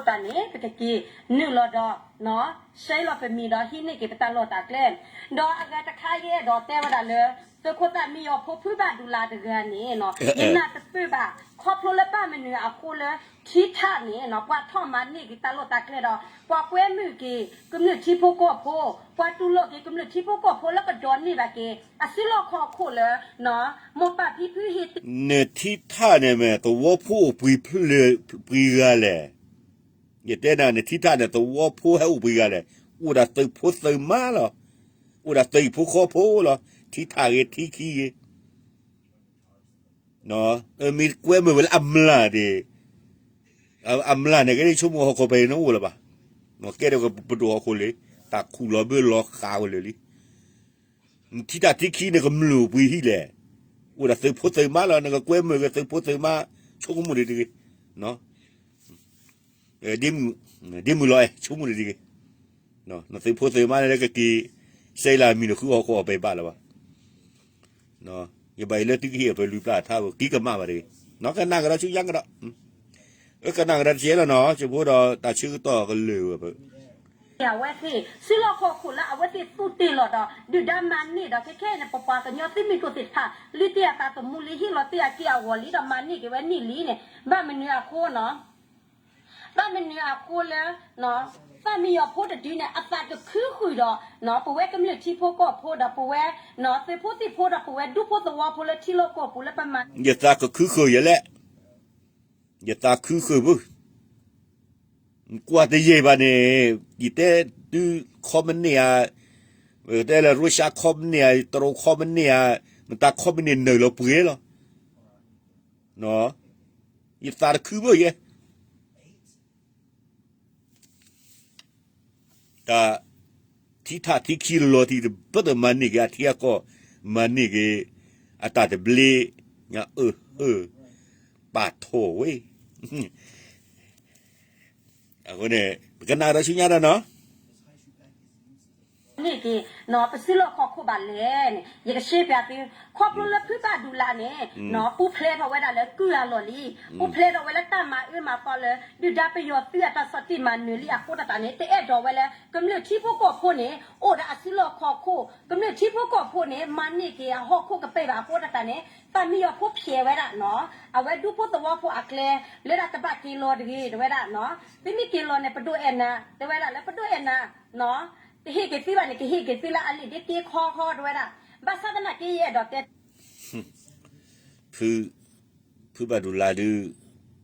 တၢ်န့ၣ် ပကက့ၤနုာ်လီၤဒီး ဆဲးလီၤပမံၤဒီးဟံးန့ၢ်က့ၤပတၢ်လီၢ်တၢ်ကျဲ ဒီးအဂၤတခါယအဲၣ်ဒိးတဲဝဲဒၣ်လၢ သုးခိၣ်သၣ်မံယီၤဖိဖုဘၣ်ဒူလၢ်တဂၤန့ၣ်နီၤ ယနၢ်တပၢၢ်ဘၣ် ခီဖျိလၢဘၣ်မနုၤအဃိလၢ ထံထၣ်န့ၣ်နီၤ ပှၤထီၣ်မၤန့ၢ်က့ၤတၢ်လီၢ်တၢ်ကျဲဒီး ပှၤကွဲမုာ်က့ၤ ကမျၢၢ်ထံဖိကီၢ်ဖိ ပှၤတူၢ်လိာ်က့ၤကမျၢၢ်ထံဖိကီၢ်ဖိလၢကဒိးန့ၢ်ဘၣ်က့ၤ အစုလီၢ်ခီၣ်ခိၣ်လၢ မိၢ်ပၢ်ဖံဖုဟ့ၣ် နထံထၣ်န့ၣ်မ့ၢ်သဝီဖိအိၣ်ပှဲၤဖျၢၣ်ပှဲၤဂၤလဲၣ်. ယတဲနၤ နထံထၣ်န့ၣ် သဝီဖိဟဲအိၣ်ပှဲၤဂၤလဲၣ်. အိၣ်ဒၣ်သုးဖိသုးမါလီၤ. အိၣ်ဒၣ်သုးဖိဃီဖိလီၤ. ထံထၣ်ဂ့ၤထံခံဂ့ၤ မ့ၢ်ကွဲမုာ်ဝဲလၢအမျၢ်န့ၣ် အမျၢ်န့ၣ် ကဲဒ်ဆိကမိၣ်ဟီၣ်ခိၣ်ဖဲအံၤန့ၣ်အိၣ်လၢၤဘၣ်. ကဲဒ်ပဒိၣ်ဟီၣ်ခိၣ်လံ တၢ်ခူၣ်လီၤဘၢလီၤဃးဝဲလၢာ်လံ. ထံထၣ်ထံခံန့ၣ်ကမျၢၢ်ပှဲၤဟံၣ်လဲၣ်. အိၣ်ဒၣ်သုးဖိသုးမါလီၤ. နကကွဲမုာ်က့ၤသုးဖိသုးမါ ဆိကမိၣ်ဒံးတဂ့ၤ ဒ်မုၢ်လီၤအဲၣ် ဆိကမိၣ်ဒံးတဂ့ၤ. နသုးဖိသုးမါန့ၣ်လၢကက့ၤ စဲလၢမံၤနဃုဟီၣ်ခိၣ်အီၤပှဲၤဘၣ်လၢၤဘၣ်. ယဘၣ်အံၤလၢသုကဟ့ၣ်အပှဲၤလုၢ်ပျၢ်ထါဝဲ ကံကမၣ်ဘၣ်တဂ့ၤ. ကနၣ်ကဒီးဆူညါကဒီး ကနၣ်ကဒီးတကဲလီၤနီၤ ကၠိဖိဒီးတၢ်ဆၢကတီၢ်ကလၢာ်ဝဲ အဝဲသ့ၣ် စုလီၢ်ခီၣ်ခိၣ်လၢအဝဲသ့ၣ်သူၣ်တ့ၢ်လီၤဒီး ဒုၣ်ဒါမၤန့ၢ်ဒီး ခဲခဲအံၤန့ၣ် ပပှၤကညီသုးမုၢ်ဒိၣ်သ့ၣ်တဖၣ် လုၢ်တ့ၢ်အသးသမူလံ ဟ့ၣ်လီၤတ့ၢ်အက့ၢ်အဂီၤလံဒီး မၤန့ၢ်က့ၤဝဲန့ၣ်လံန့ၣ် ဘၣ်မနုၤအဃိနီၤ ဘၣ်မနုၤအဃိလၢ သၣ်မံယီၤဖိတဒုန့ၣ် အသးကခုဃုာ်ဒီး ပဝဲကမျၢၢ်ထံဖိကီၢ်ဖိဒီးပဝဲ သုးဖိသံၣ်ဖိဒီးပဝဲဒူဖိသဝီဖိလၢထံလီၢ်ကီၢ်ပူၤလၢပမၤ ယသးကခုဃုာ်ယဲလဲၣ်, ယသးခုဃုာ်ဘၣ်, ကွၢ်တယံာ်ဘၣ်န့ၣ် ယတဲဒုခီမန့ၢ်ဧါ, တဲလၢရၢရှါခီမန့ၢ်ဧါ, တရူးခီမန့ၢ်ဧါ, မတၤခီမန့ၢ်နုာ်လီၤပှဲၤလီၤ. ယသးတခုဘၣ်ယဲ တၢ်ထံထးထံခံလီၤထံတဘၣ်တမၤန့ၢ်က့ၤအထံအကီၢ်, မၤန့ၢ်က့ၤ အတၢ်တဘျ့, ညါအၢၣ်ဟၢၣ်, ပာ်ထီၣ်ဝဲ, အဃိန့ၣ် ပကနၣ်ဒီးဆူညါဒီးနီၤ န့ၢ်က့ၤ ပစုလီၢ်ခီၣ်ခိၣ်ဘၣ်လဲၣ်န့ၣ် ယကရှဲပျးသု, ခီဖျိလၢဖုဘၣ်ဒူလးန့ၣ် ပူၤဖျဲးထီၣ်ဝဲဒၣ်လၢကုၢ်အလီၢ်လံ, ပူၤဖျဲးထီၣ်ဝဲလၢတၢ်မၤအၢမၤသီလၢ ဒုၣ်ဒါပယီၤသုးအတၢ်ဆီၣ်တံၢ်မၤနၢၤလံအဃိသတးန့ၣ် တအဲၣ်ဒိးဝဲလၢ ကမျၢၢ်ထံဖိကီၢ်ဖိန့ၣ် အိၣ်ဒီးအစုလီၢ်ခီၣ်ခိၣ်, ကမျၢၢ်ထံဖိကီၢ်ဖိန့ၣ် မၤန့ၢ်က့ၤအဟီၣ်ခိၣ်ကပ့ၢ်ဘၣ်အဃိသတးန့ၣ် သၣ်မံယီၤဖိဖျဲးဝဲဒၣ်နီၤ, အဝဲဒူဖိသဝီဖိအကျဲ လၢဒၣ်တဘၣ်က့ၤလီၤတဂ့ၤ တဲဝဲဒၣ်နီၤ, သုမ့ၢ်က့ၤလီၤန့ၣ် ပဒိၣ်အဲၣ်နၤ တဲဝဲဒၣ်လၢပဒိၣ်အဲၣ်နၤ တဟ့ၣ်က့ၤသုဘၣ်န့ၣ် ကဟ့ၣ်က့ၤသုလၢအလံာ်ဒ့က့ခီခီ တဲဝဲဒၣ်, ဘၣ်ဆၣ်သနာ်က့ယအဲၣ်ဒိးတဲ ဖုဘၣ်ဒိးလါဒုး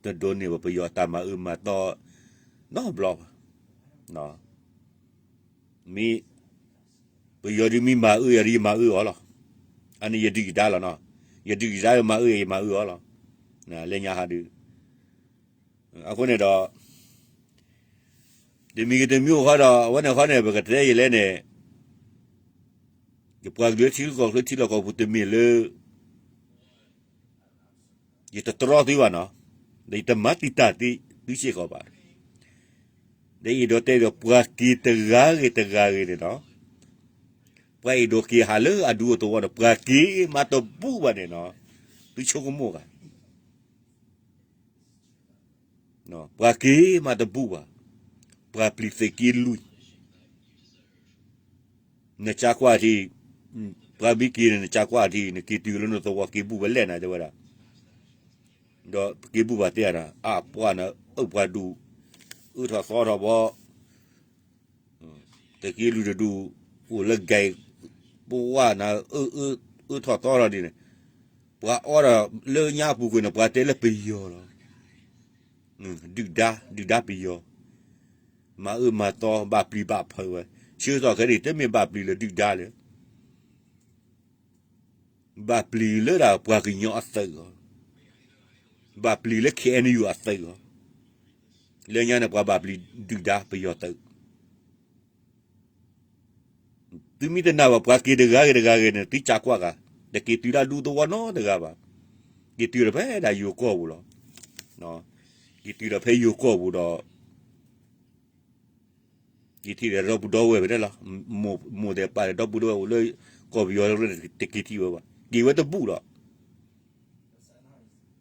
တဒိးန့ၢ်ဘၣ်ပယီၤတၢ်မၤအၢမၤသီ နီတဘျီဘၣ်, မ့ၢ် ပယီၤဒုးမ့ၢ်မၤအၢယၤဒုး ယမၤအၢအီၤလီၤ, အန့ၣ်ယဒုၣ်ယဒါလီၤနီၤ, ယဒုၣ်ယဒါယမၤအၢယၤ ယမၤအၢအီၤလီၤ, လၢညါဟးဒုး အဃိန့ၣ်ဒီး တမံၤဂ့ၤတမံၤအိၣ်ဃီဒီး အဝဲန့ၣ်ဃီန့ၣ် ပကတဲယလဲၣ်န့ၣ် ယပှၤကလုာ်လၢထံကီၢ်ချၢထံလီၢ်ကီၢ်ပူၤတမ့ၢ်လၢ ယတတြီသုဘၣ်နီၤ, ဒီးယတမၤတံာ်တာ်သုစ့ၢ်ကီးဘၣ်, ဒီးအဲၣ်ဒိးတဲဒီးပှၤက့ၤတဂၤဂ့ၤတဂၤဂ့ၤန့ၣ်နီၤ, ပှၤအဲၣ်ဒိးက့ၤဟးလၢအဒူအသဝီဒီး ပှၤက့ၤမးတဘူၣ်ဘၣ်န့ၣ်နီၤ, သုဆိကမိၣ်ဂ့ၤ ပှၤက့ၤမးတဘူၣ်ဘၣ်, ပှၤပျံၤသုးက့လွံၢ်, နကကွၢ်ထံ, ပှၤမ့ၢ်က့ၤန့ၣ် နကကွၢ်ထံ နက့ၤတုၤလၢနသဝီက့ၤဘူၣ်ဝဲလဲၣ်နၤ တဲဝဲဒၣ်, ဒီးပက့ၤဘူၣ်ဘၣ်တဲဒၣ် အပှၢ်န့ၣ် အၢၣ်ပှၤဒူၣ်, အၢထီၣ်သီထီၣ်ဘီ သုးက့လွံၢ်တဒူၣ် အိၣ်လၢကဲ, ပဝါနၤ အၢထီၣ်သီထီၣ်ဒ်န့ၣ်, ပှၤအီဒီးလၢညါအပူၤကွံာ်န့ၣ် ပှၤတဲလၢပယီၤလီၤ, ဒုၣ်ဒါ ဒုၣ်ဒါပယီၤ, မၤအၢမၤသီ ဘၣ်ပျံၤဘၣ်ဖုးဝဲ, ဆၢကတီၢ်ခဲအံၤ တမ့ၢ်ဘၣ်ပျံၤလၢဒုၣ်ဒါလၢ ဘၣ်ပျံၤလၢဒၣ်ပှၤကညီအသုးလီၤ, ဘၣ်ပျံၤလၢ ခ့ၣ်အဲၣ်ယူၣ် အသုးလီၤ, လၢညါန့ၣ် ပှၤဘၣ်ပျံၤဒုၣ်ဒါပယီၤသုး, သုမ့ၢ်တနာ်ဘၣ် ပှၤက့ၤတဂၤဂ့ၤတဂၤဂ့ၤန့ၣ် သုကကွၢ်ဂ့ၤ, တက့ၤတုၤဒၣ်ဒူသဝီနီတဂၤဘၣ်, က့ၤတုၤဒီးဖဲဒၣ်ယိၤကီၢ်ပူၤလီၤ, က့ၤတုၤဒီးဖဲယိၤကီၢ်ပူၤဒီး က့ၤထံၣ်ဒီးဒီပုၢ်ဒီဝဲၢ်ဖဲန့ၣ်လီၤ, မိၢ်သ့ၣ်ပၢ်ဒီးဒီပုၢ်ဒီဝဲၢ်အိၣ်လၢကီၢ်ပယီၤတက့ၤထံၣ်ဝဲဘၣ်, က့ၤဝဲတဘူၣ်လီၤ,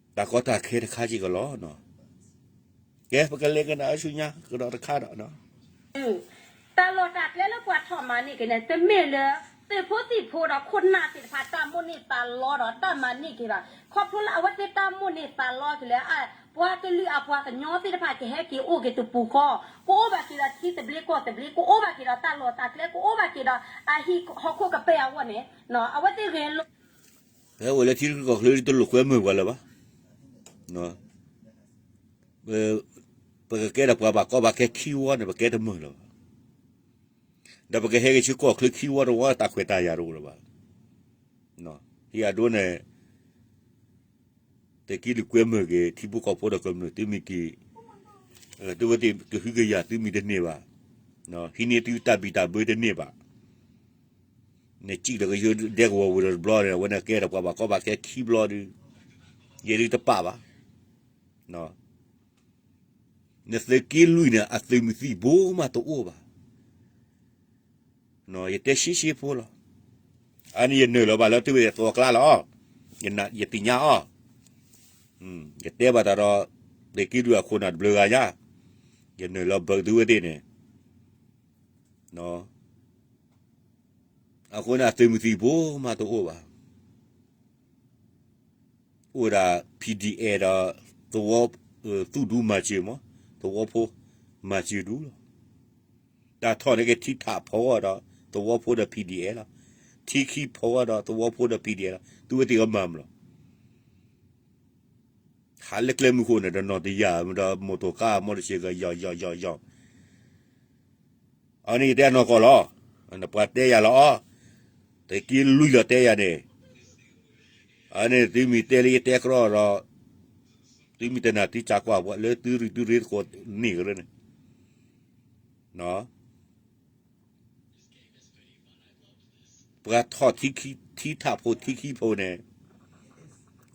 တၢ်ကီတၢ်ခဲတခါစ့ၢ်ကီးလီၤ, ကဲ ပကလဲၤကနၣ်ဆူညါကဒီးတခါဒီး တၢ်လီၢ်တၢ်ကျဲလၢပှၤထီၣ်မၤန့ၢ်က့ၤန့ၣ် တမ့ၢ်လၢ သုးဖိသံၣ်ဖိဒီးခိၣ်နၢ်သ့ၣ်တဖၣ် တၢ်မိၣ်န့ၢ်သးလီဒီးတၢ်မၤန့ၢ်က့ၤဘၣ်. ခီဖျိလၢအဝဲသ့ၣ်တၢ်မိၣ်န့ၢ်သးလီက့ၤလၢ ပှၤကလုာ်အပှၤကညီသ့ၣ်တဖၣ် ကဟဲက့ၤအိၣ်က့ၤတပူၤဃီ, ကအိၣ်ဘၣ်က့ၤဒီးထံသဘျ့ကီၢ်သဘျ့, ကအိၣ်ဘၣ်က့ၤဒီးတၢ်လီၢ်တၢ်ကျဲ, ကအိၣ်ဘၣ်က့ၤဒီးအဟံၣ်ဟီၣ်ခိၣ်ကပ့ၢ်အဂီၢ်န့ၣ် အဝဲသ့ၣ်ဂဲၤလိာ် ပဟဲအိၣ်လၢထံရူၢ်ကီၢ်ချၢ တလိာ်ကွဲမုာ်ပှၤလၢၤဘၣ်. ပကကဲဒီးပှၤဘၣ်ကီဘၣ်ခဲခံဝီန့ၣ် ပကဲတမုာ်လၢၤဘၣ်. ဒီးပကဟဲက့ၤဆူကီၢ်ချၢခံဝီတဝီ တၢ်ခွဲးတၢ်ယာ်တအိၣ်လၢၤဘၣ်. ဟံၣ်အဒိန့ၣ် သုးက့လွံၢ်ကွဲမုာ်က့ၤ ထံဖိကီၢ်ဖိဒီးကမျၢၢ်သုမံၤက့ၤ, သုဝဲသ့ၣ်ကဟုကယာ်သုမံၤတန့ၢ်ဘၣ်. ဟံးန့ၢ်သုတၢ်ဘံၣ်တၢ်ဘၢတန့ၢ်ဘၣ်. နစံၣ်ဒီးကယိဒဲကဝီၤဝံၤဒီးတဘျီန့ၣ် အဝဲန့ၣ်ကဲဒီးပှၤဘၣ်ကီဘၣ်ခဲခံဘျီဒုး, ယဲဒုးတပာ်ဘၣ်. နသုးက့လွံၢ်န့ၣ် အသုးမုၢ်သံၣ်ဘိမးတအိၣ်ဘၣ်. ယတဲရှဲရှဲဖိလီၤ. အန့ၣ်ယနုာ်လီၤဘၣ်လၢသုဝဲသဝီကျါလီၤ. ယသ့ၣ်ညါအီၤ. ယတဲဘၣ်တၢ်ဒီး သုးက့လွံၢ်အခိၣ်နၢ်တဘျုးဂၤညါ, ယနုာ်လီၤဘၢသုဝဲသ့ၣ်န့ၣ် အဃိန့ၣ် အသုးမုၢ်သံၣ်ဘိမးတအိၣ်ဘၣ်. အိၣ်ဝဲဒၣ် PDF ဒီး သဝီ သူၣ်ဒူမၤစၢၤမး, သ သဝီဖိ မၤစၢၤဒူလီၤ. တၢ်ထီၣ်န့ၣ်က့ၤထံထးဖီဂီၢ်ဒီး သဝီဖိဒီး P D F လီၤ. ထံခံဖီဂီၢ်ဒီး သဝီဖိဒီး P D F လီၤ. သုဝဲသ့ၣ်ကမၤမလီၤ. ဟးလၢကျဲမုၢ်ဃိန့ၣ် ဒီးနီၢ်တယၢ်ဒီး မိၢ်တိၢ်ကါ မီတစ့ၢ်ကီး ယီၤယီၤယီၤယီၤ အန့ၣ်ယတဲအနီၢ်ကီၢ်လီၤ. နပှၤတဲယၤလီၤအီၤ, သုးက့လွံၢ်လီၤတဲယၤန့ၣ်, အန့ၣ်သုမ့ၢ်တဲလၢယတဲကြီဒီး, သုမ့ၢ်တနာ်သုစးကွၢ်ပှၤလၢသုရ့ၣ်သုရ့ၣ်သကိးန့ၣ်ကရၢန့ၣ် ပှၤထီၣ်ထံထးဖိထံခံဖိန့ၣ်,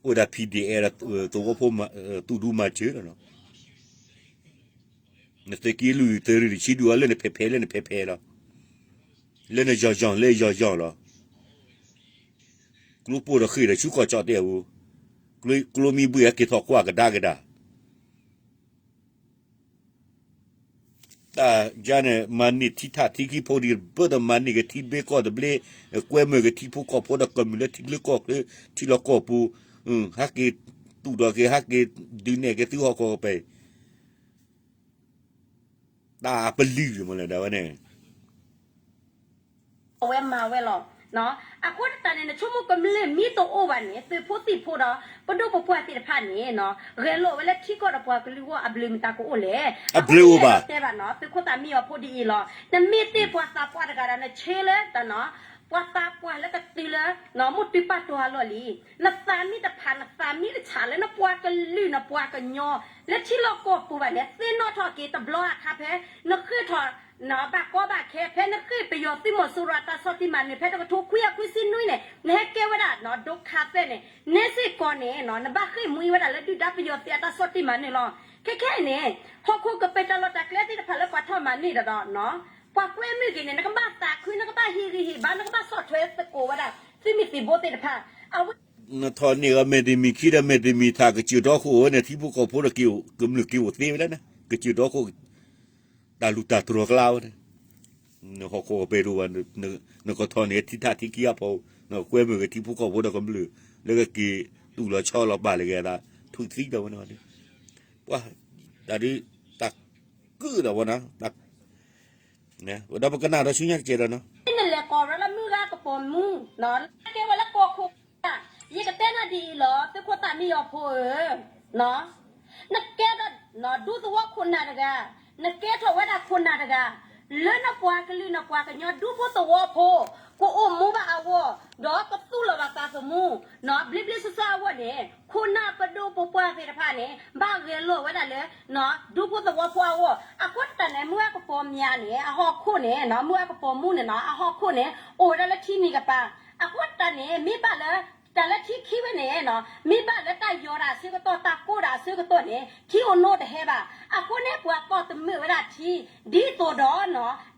အိၣ်ဝဲဒၣ် P D F ဒီးသဝီဖိ သူၣ်ဒူမၤစၢၤလီၤနီၤ. နသုးက့လွံၢ်သုးရ့ၣ်တဆံဒူၣ်အီၤ လၢနဖဲးဖဲးလၢနဖဲးဖဲးလီၤ. လၢနယီၤယီၤလၢယီၤယီၤလီၤ. ကျိပိၢ်ဒီးဃ့ၢ်ဒီးဆူကီၢ်ကၠီၣ်တဲၣ်အပူၤ, ကျိမံဘှ့ၣ်အက့ၤထီၣ်ကွၢ်ကဒါကဒါ တၢ်ယါန့ၣ် မၤန့ၢ်ထံထးထံခံဖိဒံး ဘၣ်တမၤန့ၢ်က့ၤထံဘျ့ကီၢ်တဘျ့, ကွဲမုာ်က့ၤထံဖိကီၢ်ဖိဒီးကမျၢၢ်လၢထံချၢကီၢ်ချၢ, ထံလီၢ်ကီၢ်ပူၤ, ဟဲက့ၤသူၣ်ထီၣ်က့ၤ ဟဲက့ၤဒုးနဲၣ်က့ၤသုဟီၣ်ခိၣ်ကပၤ တၢ်ပလံၤမ့ၢ်လဲၣ်ဒၣ်ဝဲန့ၣ် အဝဲမၤဝဲလီၤ. အဃိသတးန့ၣ် နဆိကမိၣ်ကမျၢၢ်မ့ၢ်တအိၣ်ဘၣ်န့ၣ် သုးဖိသံၣ်ဖိဒီး ပဒိၣ်ပပှၢ်သ့ၣ်တဖၣ်န့ၣ် ဂဲၤလိာ်ဝဲလၢထံကီၢ်ဒီးပှၤကလုာ်ဂီၢ်အဘျုးမတၤကအိၣ်လဲၣ်. အဘျုးအိၣ်ဘၣ်. တဲဘၣ်နီၤ သုးခိၣ်သးမံအီၤဖိဒ်အံၤလီၤ. နမ့ၢ်တ့ၢ်ပှၤသးပှၢ်တဂၤဒီး နဆ့လၢ ပှၤသးပှၢ်လၢကတုၤလၢ မိၢ်တုၤပာ်တီၤအလီၢ်လံ. နသးမံတဖး နသးမံတဆးလၢနပှၤကလုာ် နပှၤကညီ လၢထံလီၢ်ကီၢ်ပူၤဘၣ်န့ၣ် သ့ၣ်နီၣ်ထီၣ်က့ၤတဘျီအခါဖဲ နဃ့ၢ်ထီၣ် ဘၣ်ကီဘၣ်ခဲ ဖဲနဃ့ၢ်ပယီၤသုးမီၤစိရိၤအတၢ်ဆီၣ်တံၢ်မၤနၢၤ ဖဲတကထိခွံကယၤခွံဆံနွံန့ၣ် နဟဲကဲဝဲဒၣ် ဒိခါသဲၣ်န့ၣ် နဲစ့ၢ်ကီးန့ၣ် နဘၣ်ဃ့ၢ်မှံဝဲဒၣ်လၢဒုၣ်ဒါပယီၤသုးအတၢ်ဆီၣ်တံၢ်မၤနၢၤလီၤ. ခဲခဲအံၤန့ၣ် ဟီၣ်ခိၣ်ကပၤတၢ်လီၢ်တၢ်ကျဲသ့ၣ်တဖၣ်လၢပှၤထီၣ်မၤန့ၢ်ဒီး ပှၤကွဲမုာ်က့ၤန့ၣ် နကဘၣ်သးခု နကဘၣ်ဟ့ၣ်ဂံၢ်ဟ့ၣ်ဘါ နကဘၣ်ဆီၣ်ထွဲသကိးဝဲဒၣ် သုးမုၢ်သံၣ်ဘိသ့ၣ်တဖၣ် အဝဲ နထီၣ်န့ၢ်အီၤ မဲာ်တမံၤခံဒီး မဲာ်တမံၤထး ကစၢၢ်ဒီခိၣ်ဝဲန့ၣ် ထံဖိကီၢ်ဖိဒီး ကမျၢၢ်က့ၤအိၣ်သ့ဝဲဒၣ်န့ၣ် ကစၢၢ်ဒီခိၣ် တၢ်လူၢ်တၢ်တြီၤကျါဝဲန့ၣ် နဟီၣ်ခိၣ်ကပၤဒိၣ်ဘၣ် နကထီၣ်န့ၢ်ထံထးထံခံအဖီ နကွဲမုာ်က့ၤထံဖိကီၢ်ဖိဒီးကမျၢၢ် လၢကက့ၤသူၣ်လီၤဆီလီၤပာ်လၢက့ၤအသး ထွံၣ်သံဒီးဝဲန့ၣ် ပှၤ တၢ်ဒ် တၢ်ကုၣ်ဒီးဝဲန့ၣ် ဒီးပကနၣ်ဒီးဆူညါကစဲးဒီးနီၤ နလဲၤကိးရၢလၢမုၢ်ဂၤကပိာ်မူ ကဲဝဲလၢကီၢ်ခိၣ် ယကတဲနၤဒ်အံၤလီၤ သုးခိၣ်သးမံယီၤဖိဧၢ, နကဲဒီး ဒူသဝီခိၣ်နၢ်တဂၤ, နကဲထီၣ်ဝဲဒၣ်ခိၣ်နၢ်တဂၤ, လၢနပှၤကလုာ်နပှၤကညီဒူဖိသဝီဖိ ကအိၣ်မူဘၣ်အဂီၢ်, ဒီးကသူၣ်လီၤဘၣ်သးသမူ ဘျ့ဘျ့ဆှီဆှီအဂီၢ်န့ၣ် ခိၣ်နၢ်ပဒိၣ်ပပှၢ်သ့ၣ်တဖၣ်န့ၣ် ဘၣ်ဂဲၤလိာ်ဝဲဒၣ်လၢ ဒူဖိသဝီဖိအဂီၢ်, အဃိသတးန့ၣ် မုၢ်ဂၤကပီၤမၠးန့ၣ် အဟီၣ်ခိၣ်န့ၣ် မုၢ်ဂၤကပီၤမူန့ၣ် အဟီၣ်ခိၣ်န့ၣ် အိၣ်ဝဲဒၣ်လၢထံမံၤကပၤ, အဃိသတးန့ၣ် မ့ၢ်ဘၣ်လၢ တၢ်လၢထံခံဝဲန့ၣ် မ့ၢ်ဘၣ်လၢတၢ်ယီၤတၢ်အဆၢကတီၢ် တၢ်ကိၢ်တၢ်အဆၢကတီၢ်န့ၣ် ထံအိၣ်နိတဟဲဘၣ်, အဃိန့ၣ် ပှၤတီၢ်တမုာ်ဝဲဒၣ်ထံ, ဒ်သိးဒီး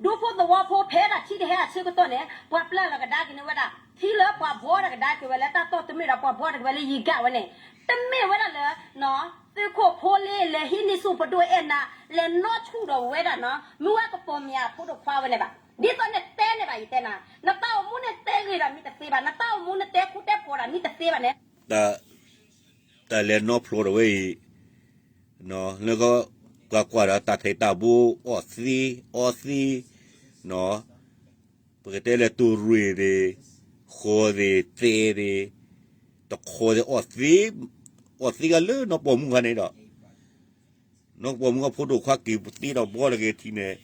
ဒူဖိသဝီဖိဖဲဒၣ်ထံတဟဲအဆၢကတီၢ်န့ၣ် ပှၤပျၢ်လီၤကဒါက့ၤန့ၢ်ဝဲဒၣ် ထံလၢပှၤဘှီတၢ်ကဒါက့ၤဝဲလၢတၢ်တီၢ်တမုာ်ဒီး ပှၤဘှီတၢ်က့ၤဝဲလၢယံၤကၣ်ဝဲန့ၣ်, တမ့ၢ်ဝဲဒၣ်လၢ သုးခိၣ်ဖိလ့ လဲၤဟံးန့ၢ်ဆူၣ်ပဒိၣ်အဲၣ်နၤ, လဲၤနီၣ်ဆူၣ်ဒီးဝဲဒၣ် မုၢ်ဂၤကပီၤမၠးအဖိဒိၣ်ခွါဝဲန့ၣ်ဘၣ်, ဒ်သိးနတဲန့ၣ်ဘၣ် ယတဲနၤ, နတၢ်အိၣ်မူနတဲဂ့ၤဒီးမ့ၢ်တသ့ဘၣ်, နတၢ်အိၣ်မူနတဲဃူတဲဖိးဒီးမ့ၢ်တသ့ဘၣ်န့ၣ် တၢ်လဲၤနီၢ်ဖျိးဒီးဝဲအံၤ, လၢပှၤကွၢ်ဒီးတၢ်ထံးတၢ်ဘိ အီၣ်သ့ အီသ့, ပကတဲလၢတိၢ်ရ့ၣ်သ့ၣ်, ဃီသ့ၣ်, သဲသ့ၣ်, တခီသ့ၣ် အီၣ်သ့, အီၣ်သ့ကလၢနီၢ်ပိာ်မုၣ်ခါန့ၣ်ဒီး နီၢ်ပိာ်မုၣ်အဖိဒိၣ်ခွါက့ၤတ့ထီၣ်ဘှီတဂ့ၤထံန့ၣ်,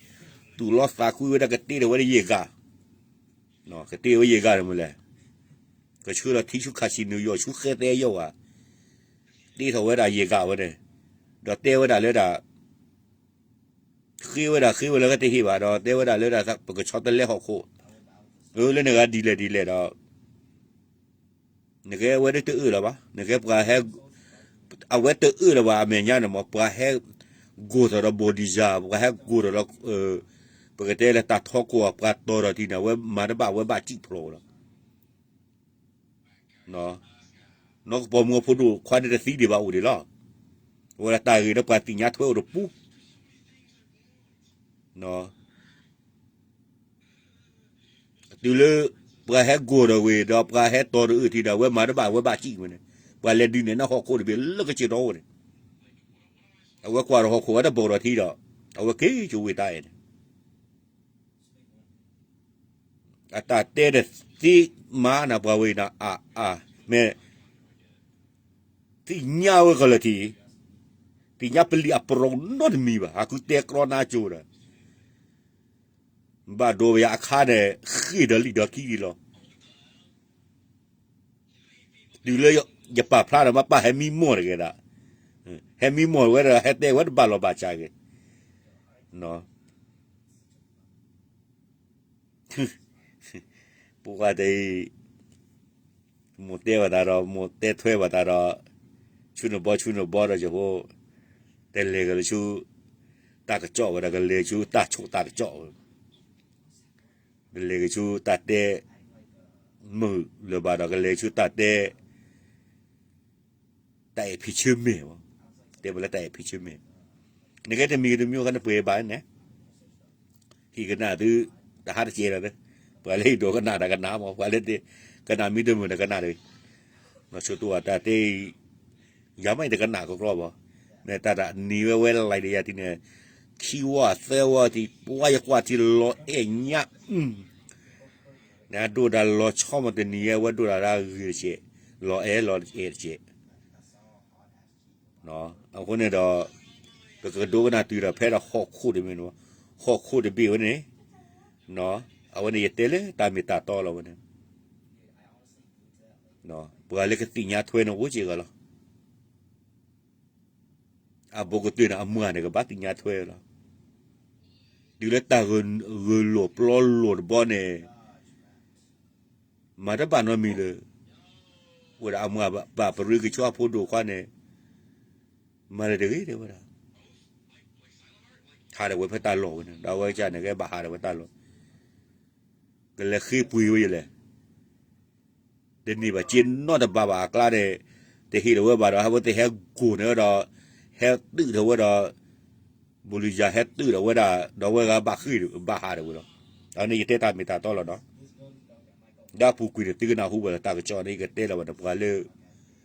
သူၣ်လီသးကွံဝဲဒၣ်ကတ့ထီၣ်ဝဲဒၣ်ယဲၢ်ဂၤ, ကတ့ဝဲယဲၢ်ဂၤန့ၣ်မ့ၢ်လဲၣ်, ကဆှၢလီၤထံဆူ casino ယီၤ ဆူဃဲသဲယီၤဧါ, တ့ထီၣ်ဝဲဒၣ်ယဲၢ်ဂၤဝဲန့ၣ်, ဒီးတဲဝဲဒၣ်လၢဒၣ် ဃ့ဝဲဒၣ်ဃ့ဝဲလၢကတဟ့ၣ်ဘၣ်ဒီး တဲဝဲဒၣ်လၢဒၣ်ပကဆီတလဲဟီၣ်ခိၣ်, လၢနဂၤဒ်လဲၣ်ဒ်လဲၣ်ဒီး နကဲအဝဲဒၣ်တအၢၣ်လီၤဘၣ်, နကဲပှၤဟဲ, အဝဲတအၢၣ်လီၤဘၣ် အမဲာ်ညါန့ၣ်မ့ၢ် ပှၤဟဲကိၢ်ထီၣ်ဒီး body ယၤ, ပှၤဟဲကိၢ်ထီၣ်ဒီး ပကတဲလၢတၢ်ထီကိၢ် ပှၤတီၤထီၣ်ထံန့ၣ် အဝဲမၤတဘၣ် အဝဲဘၣ်စံၣ်ဖျိးလီၤ. နီၢ်ကပီၤမုၣ်အဖိဒိၣ်ခွါန့ၣ်တသံဒံးဘၣ်အိၣ်ဒံးလီၤ. အဝဲဒၣ်တၢ်ဂ့ၢ်လၢပှၤသ့ၣ်ညါထွဲအိၣ်တပူၤ တုၤလၢ ပှၤဟဲကိၢ်ထီၣ်ဝဲဒီး ပှၤဟဲတီၤတအၢၣ်ထံဒီး အဝဲမၤတဘၣ် အဝဲဘၣ်စံၣ်ဝဲန့ၣ်, ပှၤလဲၤဒုးနဲၣ်နၢ်ဟီၣ်ခိၣ်တဘ့ၣ်လၢကစၢၢ်တီအိၣ်န့ၣ်, အဝဲကွၢ်ဒီးဟီၣ်ခိၣ်ဝဲတဘီဒီးထံဒီး အဝဲက့ၤကဝ့ၤတၢ်အဲၣ်န့ၣ် အတၢ်တဲဒီးသ့မၤနၤပှၤဝဲအံၤနၤ အါ အါ မ့ၢ် သ့ၣ်ညါဝဲကီၢ်လၢထံး, သ့ၣ်ညါပလံၤအပရီနီတမံၤဘၣ် ဟးဃုတဲကြီနါကၠိဒီး ဘၣ်ဒိဝဲယၤအခါန့ၣ် ဃ့ၢ်ဒီးလံာ်ဒီးခံဒံးလီၤ. တုၤလၢယပာ်ဖျါဒီးမ့ၢ်ပၢ်ဟဲမံမီၢ်တဂ့ၤဒၣ်, ဟဲမံမီၢ်ဝဲဒီး ဟဲတဲဝဲတဘၣ်လီၤဘၣ်စးဂ့ၤ, ပှၤတအံၤ မိၢ်တဲဘၣ်သးဒီး မိၢ်တဲထွဲဘၣ်သးဒီး ဆူနဘီဆူနဘီဒီးယဖိ, တလဲၤက့ၤလၢဆူ တၢ်ကစီၣ်ဝဲဒီး ကလဲၤဆူတၢ်ဆိၣ်တၢ်ကစီၣ်ဝဲ, တလဲၤက့ၤဆူတၢ်တဲ မုာ်လၢၤဘၣ်ဒီး ကလဲၤဆူတၢ်တဲ တၢ်အဲၣ်ဖံးဆၢမဲာ်, တဲပှၤလၢတၢ်အဲၣ်ဖံးဆၢမဲာ်, နကဲတမံၤတမံၤခါနပှဲၤဘၣ်န့ၣ် ဟံၣ်ကနၣ်သု တဟးတစဲးဒီး, ပှၤလၢဟံၣ်ဒိးကနၣ်ဒီးကနၣ်မး ပှၤလၢ ကနၣ်မံတမုာ်ဒီးကနၣ်တဂ့ၤ, ဆိတိၢ်အတၢ်တဲအံၤ ယၤမ့ၢ်တကနၣ်ကကြီဘၣ်, မ့ၢ်တၢ်တၢ်နံၤဝဲဝဲလံဒီးယၤထံန့ၣ်, ခံဝီသၢဝီထံ ပှၤယကွၢ်ထံလီၤအဲၣ်ညါ, နဒိၣ်ဒၣ်လီၤဆီမတနံၤဝဲ ဒိၣ်ဒၣ်ဒၣ်ဂ့ၤတစဲး, လီၤအဲၣ်လီၤအဲၣ်တစဲး အဃိန့ၣ်ဒီး ပကဒိကနၣ်တုၤဒီးဖဲဒီးဟီၣ်ခိၣ်တမ့ၢ်, ဟီၣ်ခိၣ်တဘ့ၣ်ဝဲန့ၣ်, အဝဲန့ၣ်ယတဲလၢတၢ်မ့ၢ်တၢ်တီလီၤဝဲန့ၣ်, ပှၤလၢကသ့ၣ်ညါထွဲန့ၣ်အိၣ်စ့ၢ်ကီးလီၤ. အဘူးကတၢၢ်န့ၣ် အမုၢ်ဂၤန့ၣ် ကဘၣ်သ့ၣ်ညါထွဲလီၤ. တုၤလၢတၢ်ဂၢၢ်လိာ်ပျီလိာ်တဘီန့ၣ် မၤတဘၣ်နီတမံၤလၢၤ, အိၣ်ဝဲဒၣ်အမုၢ်ဂၤဘၣ်ပရၢကဆူအဖိဒိၣ်ခွါန့ၣ်, မၤလၢတဂ့ၤတဲဝဲဒၣ်, ဟးဒၣ်ဝဲဖဲတၢ်လီၢ်ဝဲန့ၣ် ဒီးအဝဲကစၢ်န့ၣ် ကဘၣ်ဟးဒၣ်ဝဲတၢ်လီၢ်, ကလဲၤဃ့ပှ့ၤဝဲယလဲၣ် တန့ၢ်ဘၣ်စ့နီတဘ့ၣ်ဘၣ်အကျါန့ၣ်, တဟ့ၣ်ဒီးဝဲဘၣ်ဒီး ဟဲဝဲသ့ၣ်ဟဲကိၢ်န့ၢ်ဝဲဒီး, ဟဲတုာ်ထီၣ်ဝဲဒီး, ဘိလံယၤဟဲတုာ်ထီၣ်ဝဲဒၣ် ဒီးဝဲဂၤဘၣ်ဃ့ၢ်ဘၣ်ဟးဒၣ်ဝဲလီၤ. အန့ၣ်ယတဲတၢ်မ့ၢ်တၢ်တီလီၤနီၤ. ဒီးအပူၤကွံာ်န့ၣ် သုကနၢ်ဟူဘၣ်လၢတၢ်ကစီၣ်န့ၣ် ယကတဲလီၤဘၣ်ဒီးပှၤလၢ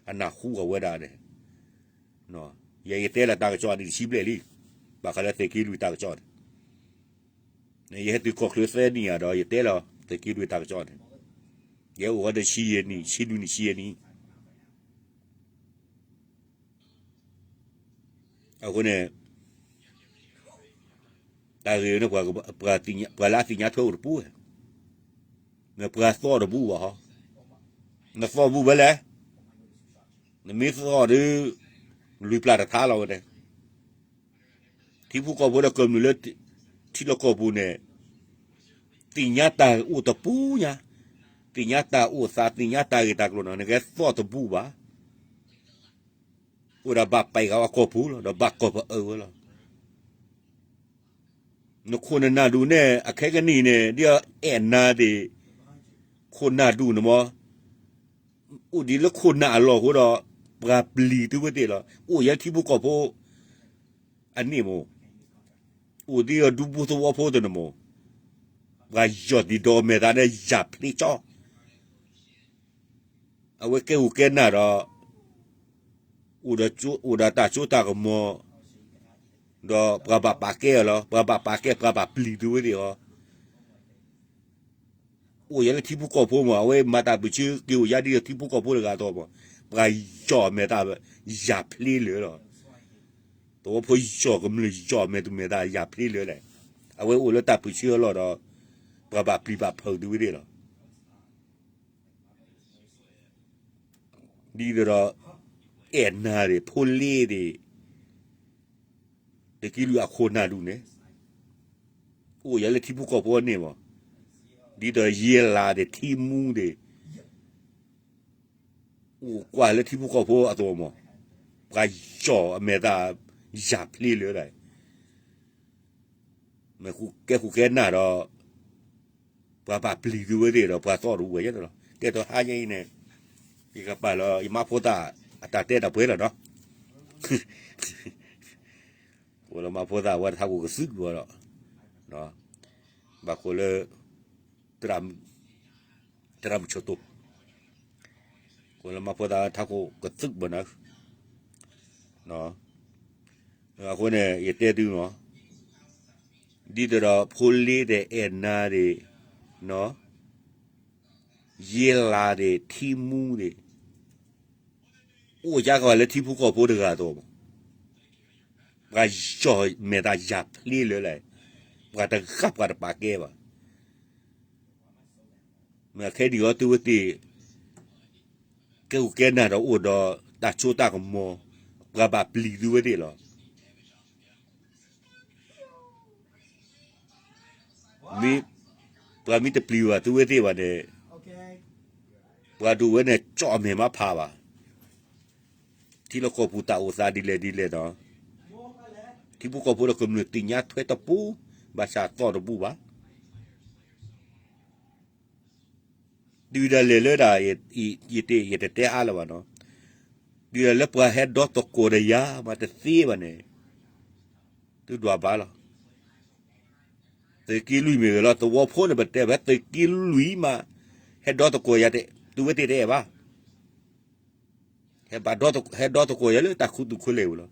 အနၢ်ဟူအဝဲဒၣ်န့ၣ်, ယဲယတဲလီၤတၢ်ကစီၣ်အနံၣ်တဆံဘျဲၣ်လံ, ဘၣ်ဃးလၢသုးက့လွံၢ်တၢ်ကစီၣ်န့ၣ် ယဟဲတုၤကီၢ်ချၢသၢနံၣ်ဧါဒီး ယတဲလီၤသုးက့လွံၢ်တၢ်ကစီၣ်န့ၣ်, ယအိၣ်ဝဲတဆံယဲၢ်နံၣ် ဆံလွံၢ်နံၣ်ဆံယဲၢ်နံၣ်, အဃိန့ၣ် တၢ်ဂ့ၢ်န့ၣ် ပှၤလၢအသ့ၣ်ညါထွဲအိၣ်တပူၤ, မ့ၢ်ပှၤသီၣ်တဘူၣ်ဘၣ်ဟီ, နသီၣ်ဘူၣ်ဖဲလဲၣ်, နမ့ၢ်သီၣ်ဒီး လွံၢ်ပျၢ်တထါလီၤဝဲန့ၣ် ထံဖိကီၢ်ဖိဒီးကမျၢၢ်လၢ ထံလီၢ်ကီၢ်ပူၤန့ၣ် သ့ၣ်ညါတၢ်အိၣ်တပူၤညါ, သ့ၣ်ညါတၢ်အိၣ်သး သ့ၣ်ညါတၢ်ဂ့ၢ်တၢ်ကျိၤနီၤ နကဲသီၣ်တဘူၣ်ဘၣ်, အိၣ်ဒၣ်ဘၣ်ပဲာ်ဃာ်ဝဲကီၢ်ပူၤလီၤ ဒီးဘၣ်ကီၢ်ပအၢဝဲလီၤ. နခိၣ်နနၢ်ဒူၣ်န့ၣ် အခဲကနံၣ်န့ၣ် ဒ်အဲၣ်နၤသ့ၣ်, ခိၣ်နၢ်ဒူၣ်န့ၣ်မ့ၢ် အိၣ်ဒ်လၢခိၣ်နၢ်အလီၢ်အဃိဒီး ပှၤပျံၤသုဝဲသ့ၣ်လီၤ. အိၣ်ယဲထံဖိကီၢ်ဖိ အန့ၣ်မ့ၢ် အိၣ်ဒ်အဒူဘူသဝီဖိတန့ၣ်မ့ၢ် ပှၤယီၢ်ဒံးဒီးမဲာ်သးန့ၣ် ယၢ်ဖျ့ကၠီ အဝဲကဲဂူာ်ကဲနၢ်ဒီး အိၣ်ဒီးတၢ်စိတၢ်ကမီၤ ဒီးပှၤဘၣ်ပာ်ကဲအီၤလီၤ. ပှၤဘၣ်ပာ်ကဲ ပှၤဘၣ်ပျံၤသုဝဲသ့ၣ်အီၤ အိၣ်ယဲလၢထံဖိကီၢ်ဖိမ့ၢ် အဝဲမၤတၢ်ပၢၢ်ဆၢက့ၤအိၣ်ယါဒ်ဒီးထံဖိကီၢ်ဖိတဂၤအသိးမ့ၢ် ပှၤယီၢ်မဲာ်သး ယၢ်ဖျ့လၢာ်လီၤ. သဝီဖိယီၢ်ကမျၢၢ်ယီၢ်မဲာ်သူၣ်မဲာ်သးယၢ်ဖျ့လၢာ်လဲၣ်. အဝဲအိၣ်လၢတၢ်ပၢၢ်ဆၢအလီၢ်ဒီး ပှၤဘၣ်ပျံၤဘၣ်ဖုးသုဝဲသ့ၣ်လီၤ. ဒ်သိးဒီး အဲၣ်နၤသ့ၣ် ဖိလ့သ့ၣ် သုးက့လွံၢ်အခိၣ်နၢ်ဒူၣ်န့ၣ် အိၣ်ယဲလၢထံဖိကီၢ်ဖိန့ၣ်မ့ၢ် ဒ်သိးယဲလးသ့ၣ် ထံမူသ့ၣ် အိၣ်ကွၢ်လၢထံဖိကီၢ်ဖိအသိးမ့ၢ် ပှၤယီၢ်အမဲာ်သး ယၢ်ဖျ့လၢာ်လီၤ. မ့ၢ်ကဲဃူာ်ကဲနၢ်ဒီး ပှၤဘၣ်ပျံၤသုဝဲသ့ၣ်ဒီး ပှၤသီၣ်တဝဲယဲၢ်လီၤ. ကဲသိးဟါညါအံၤန့ၣ် ယကပာ်လီၤ ယမါဖိသၣ်အတၢ်တဲတၢ်ပှဲၤလီၤနီၤ. အိၣ်လၢမါဖိသၣ်ဝဲတထးခိၣ်ကသုးဘၣ်ဒီး ဘၣ်ဃိလၢ သရၣ်မုၣ်ဆိတိၢ် အိၣ်လၢမါဖိသၣ်ထးခိၣ်ကသုးဘၣ်နီၤ. အဃိန့ၣ် ယတဲသုမး, ဒ်သိးဒီးဖိလ့ဒဲး အဲၣ်နၤဒဲး, နီၤ, ယ့လးဒဲး ထံမူဒဲး, အိၣ်ယါကီးလၢထံဖိကီၢ်ဖိတဂၤအသိးမး, ပှၤယီၢ်မဲာ်သးယၤဖျ့လၢလဲၣ်, ပှၤတဂၤပှၤတပာ်ကဲဘၣ်. မ့ၢ်ခဲဒံးအီၤသုဝဲသ့ၣ် ကဲခိၣ်ကဲနၢ်ဒီးအိၣ်ဒီးတၢ်စိတၢ်ကမီၤ, ပှၤဘၣ်ပျံၤသုဝဲသ့ၣ်လီၤ. မ့ၢ်, ပှၤမ့ၢ်တပျံၤဘၣ်သုဝဲသ့ၣ်ဘၣ်န့ၣ်, ပှၤဒိၣ်ဝဲန့ၣ် ကၠီၣ်အမဲာ်မးဖးဘၣ်. ထံလီၢ်ကီၢ်ပူၤတၢ်အိၣ်သးဒ်လဲၣ်ဒ်လဲၣ်ဒီး, ထံဖိကီၢ်ဖိဒီးကမျၢၢ်သ့ၣ်ညါထွဲတပူၤ, ဘၣ်ဆၣ်သီၣ်တဘူၣ်ဘၣ်. တုၤဒၣ်လဲာ်လၢဒၣ်, ယတ, ယတတဲအါလၢၤဘၣ်နီၤ, တုၤဒၣ်လၢပှၤဟဲဒီသကိးဒီးယၤမးတသ့ဘၣ်န့ၣ်, သုဒွးဘၣ်လီၤ. သုးက့လွံၢ်မ့ၢ်ဂ့ၤလီၤ, သဝီဖိန့ၣ် ပတဲဖဲသုးက့လွံၢ်မး, ဟဲဒီသကိးယၤ, သုဝဲသ့ၣ်တအဲၣ်ဘၣ်. ဟဲဘၣ်, ဟဲဒီသကိးယၤလၢတၢ်ခူသူၣ်ခူလဲၣ်ပူၤလီ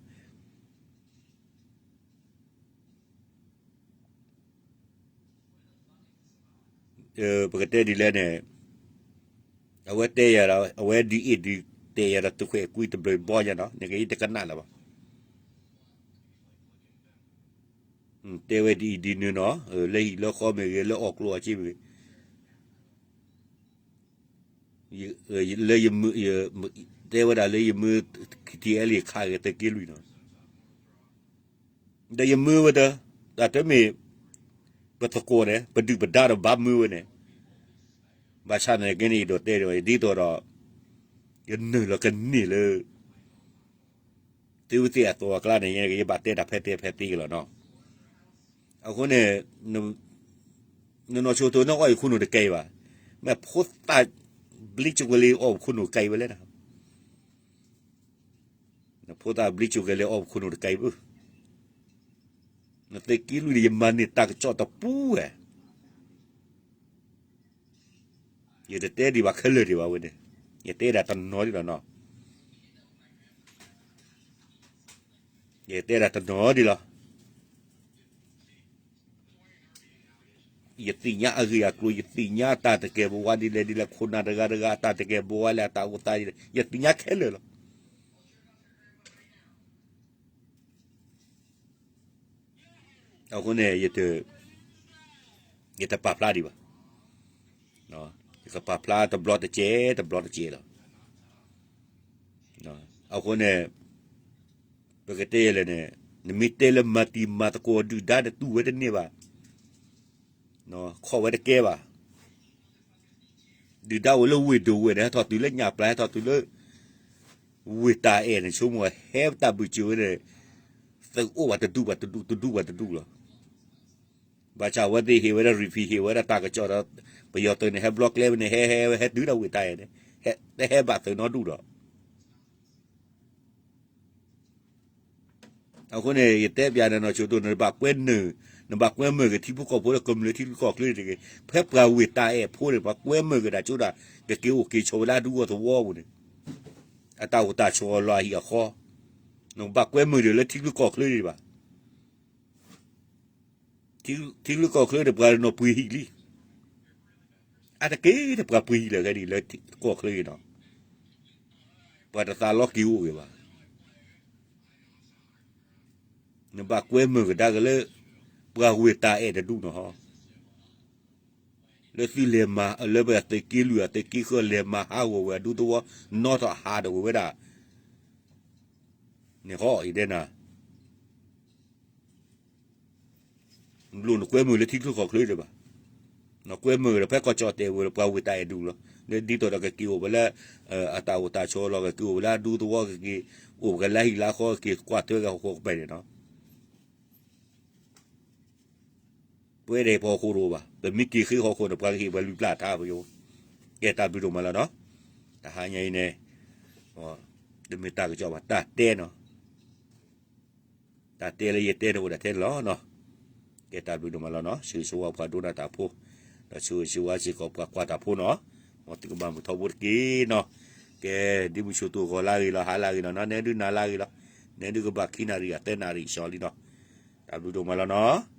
ၤ. ပကတဲဒ်လဲၣ်န့ၣ်, အဝဲတဲယၤဒီး, အဝဲဒ်အံၤဒ်တဲယၤဒီး သုးခွဲးကွံတဘျီဘီညါနီၤ, နက့ၤတကနၣ်လၢၤဘၣ်. တဲဝဲဒ်အံၤဒ်နုၤနီၤ, လၢဟံၣ်လၢဃီမ့ၢ်ဂ့ၤ, လၢအီၣ်ကျိၣ်အီၣ်စ့မ့ၢ်ဂ့ၤ, လၢယမ့ၢ်, တဲဝဲဒၣ်လၢယမ့ၢ် ထံၣ်အဲလံ ခးဂ့ၤသုးက့လွံၢ်နီၤ, ဒီးယမ့ၢ်ဝဲတၢ်, တၢ်တမ့ၢ်ပသကိးန့ၣ် ပဒုၣ်ပဒါဒီးဘၣ်မ့ၢ်ဝဲန့ၣ်, ဘၣ်ဆၣ်န့ၣ်ကဲန့ၣ် ယဒိးတဲဒ်သိးဒီး, ယနုာ်လီၤကန့ၢ်လၢ သုဝဲသ့ၣ်အသီအကျါန့ၣ် ယဘၣ်တဲတၢ်ဖဲတဲဖဲသ့လီၤနီၤ. အဃိန့ၣ်, နနီၢ်ဆိတိၤနအီၣ်ယခိၣ်နူာ်တကဲအံၤဘၣ်, မ့ၢ်ဖိသၣ်ဘျ့ကၠိကလ့အီၣ် ခိၣ်နူာ်တကဲအံၤဝဲလဲၣ်, ဖိသၣ်ဘျ့ကၠိကလ့အီၣ်ခိၣ်နူာ်တကဲအံၤဘၣ်. နသုးက့လွံၢ်န့ၣ် ယမၤန့ၢ်တၢ်ကစီၣ်တပူၤဝဲ, ယတတဲဒံးဘၣ်ခဲလၢာ်ဒံးဘၣ်ဝဲန့ၣ်, ယတဲဒၣ်တနီၤဒံးလီၤနီၤ, ယတဲဒၣ်တနီၤဒံးလီၤ. ယသ့ၣ်ညါအဂ့ၢ်အကျိၤ, ယသ့ၣ်ညါတၢ်တကဲဘဝါဒ်လဲၣ်ဒ်လဲၣ်, ခိၣ်နၢ်တဂၤတဂၤအတၢ်တကဲဘဝါလၢအတၢ်အိၣ်သးဒ်လဲၣ်, ယသ့ၣ်ညါခဲလၢာ်လီၤ. အဃိန့ၣ်, ယတပာ်ဖျါဒံးဘၣ်, ယကပာ်ဖျါတဘျီတကဲး တဘျီတကဲးလီၤ. အဃိန့ၣ်, ပကတဲလဲၣ်န့ၣ်, နမ့ၢ်တဲလၢမၤတံၤမၤသကိးဒုၣ်ဒါ နတူၢ်ဝဲတန့ၢ်ဘၣ်, ခီၣ်ဝဲတကဲဘၣ်. ဒုၣ်ဒါအိၣ်လၢဝ့ၢ်ဒိၣ်ဝဲန့ၣ် ဟဲထီၣ်တုၤလၢညၣ်ပျၢ် ဟဲထီၣ်တုၤလၢ ဝ့ၢ်တၢ်အဲၣ်န့ၣ် ဆိကမိၣ်ဟဲတၢ်ဘုၣ်စၢၤဝဲန့ၣ်, သုးအိၣ်ဘၣ်တဒူၣ်ဘၣ်တဒူၣ် တဒူၣ်ဘၣ်တဒူၣ်လီၤ. ဘၣ်ဆၣ်အဝဲသ့ၣ်ဟ့ၣ်ဝဲဒၣ် repeat ဟ့ၣ်ဝဲဒၣ်တၢ်ကစီၣ်ဒီး, ပယီၤသုးန့ၣ် ဟဲဘျီကျဲဝဲန့ၣ် ဟဲဟဲဝဲဟဲတုၤဒၣ်ဝ့ၢ်တၢ်အဲၣ်န့ၣ်, တဟဲဘၣ်သုးနီတဒူၣ်ဒီး အဃိန့ၣ် ယတဲပျးနနီၢ်ဆိတိၤ နဘၣ်ကွဲမုာ်, နဘၣ်ကွဲမုာ်က့ၤထံဖိကီၢ်ဖိဒီးကမျၢၢ်ထံချၢကီၢ်ချၢတဂ့ၤ. ဖဲပှၤဝ့ၢ်တၢ်အဲၣ်ဖိန့ၣ် ပှၤကွဲမုာ်က့ၤဒၣ်ကၠိဒၣ် ကက့ၤအိၣ်က့ၤဆိးဝဲလၢအဒူအသဝီပူၤန့ၣ်, အတၢ်အိၣ်တၢ်ဆိးအလီၢ်အဟံၣ်အဃီ, နဘၣ်ကွဲမုာ်ဒီးလၢထံချၢကီၢ်ချၢဒံးဘၣ်. ထံချၢကီၢ်ချၢဒီးပှၤနီၢ်ပှ့ၤဟံၣ်လံ. အတက့ၢ်တပှၤပှ့ၤဟံၣ်လၢာ်ဂဲၤဒ်လၢကီၢ်ချၢအံၤနီၤ, ပှၤတသးလီက့ၤအိၣ်ဂ့ၤဘၣ်. နဘၣ်ကွဲမုာ်ကဒါက့ၤလၢ ပှၤဝ့ၢ်တၢ်အဲၣ်တဒူၣ်နီၤဟီ, လၢသုလဲၤမၤ လၢပသုးက့လွံၢ်အသုးက့ဃၢၤ လဲၤမၤဟးဂီၤဝဲအဒူသဝီ နီထီၣ်ဟးထီၣ်ဝဲဒၣ်န့ၣ်ဟီ, ယတဲနၤ လိၣ်နကွဲမုာ်လၢထံချၢကီၢ်ချၢဒံးဘၣ်. နကွဲမုာ်ဒီးဖဲကီၢ်ကၠီၣ်တဲာ်ဝဲဒီးပှၤဝ့ၢ်တၢ်အဲၣ်ဒူၣ်လီၤ. လၢဒ်သိးဒီးကက့ၤအိၣ်ဝဲလၢ အတၢ်အိၣ်တၢ်ဆိးလီၢ် ကက့ၤအိၣ်ဝဲလၢအဒူသဝီ ကက့ၤအိၣ်ဝဲလၢဟံၣ်လၢဃီ ကက့ၤကွၢ်ထွဲက့ၤဟီၣ်ခိၣ်ကပၤန့ၣ်နီၤ. ပဝဲဒၣ်ပဟီၣ်ခိၣ်တအိၣ်ဘၣ်. ပမ့ၢ်က့ၤဃ့ဟီၣ်ခိၣ်န့ၣ် ပှၤကဟ့ၣ်ပှၤလုၢ်ပျၢ်ထါပယိၤ. ကဲတၢ်ဘျုးဒိၣ်မးလီၤနီၤ. တဟါညါအံၤန့ၣ် တမ့ၢ်တၢ်ကစီၣ်ဘၣ် တၢ်တဲနီၤ. တၢ်တဲလၢယတဲန့ၣ်အိၣ်ဒၣ်ထဲန့ၣ်လီၤနီၤ. ကဲတၢ်ဘျုးဒိၣ်မးလီၤနီၤ. ဆၢဂ့ၤဆၢဝါပှၤဒိကနၣ်တၢ်ဖိ, ဒီးဆၢဂ့ၤဆၢဝါစ့ၢ်ကီးပှၤကွၢ်တၢ်ဖိနီၤ. မ်သုကဘၣ်မုာ်ထီဘိတက့ၢ်နီၤ. ကဲ ဒ်မုၢ်ဆိၣ်တိၤဂီၤလၢဂ့ၤလီၤ ဟါလၢဂ့ၤလီၤနီၤ နဲဒုးနၤလၢဂ့ၤလီၤ. န့ၣ်ဒုးကဘၣ်ခံနၣ်ရံၣ်အသၢနၣ်ရံၣ်ဆှီလံနီၤ. တၢ်ဘျုးဒိၣ်မးလီၤနီၤ.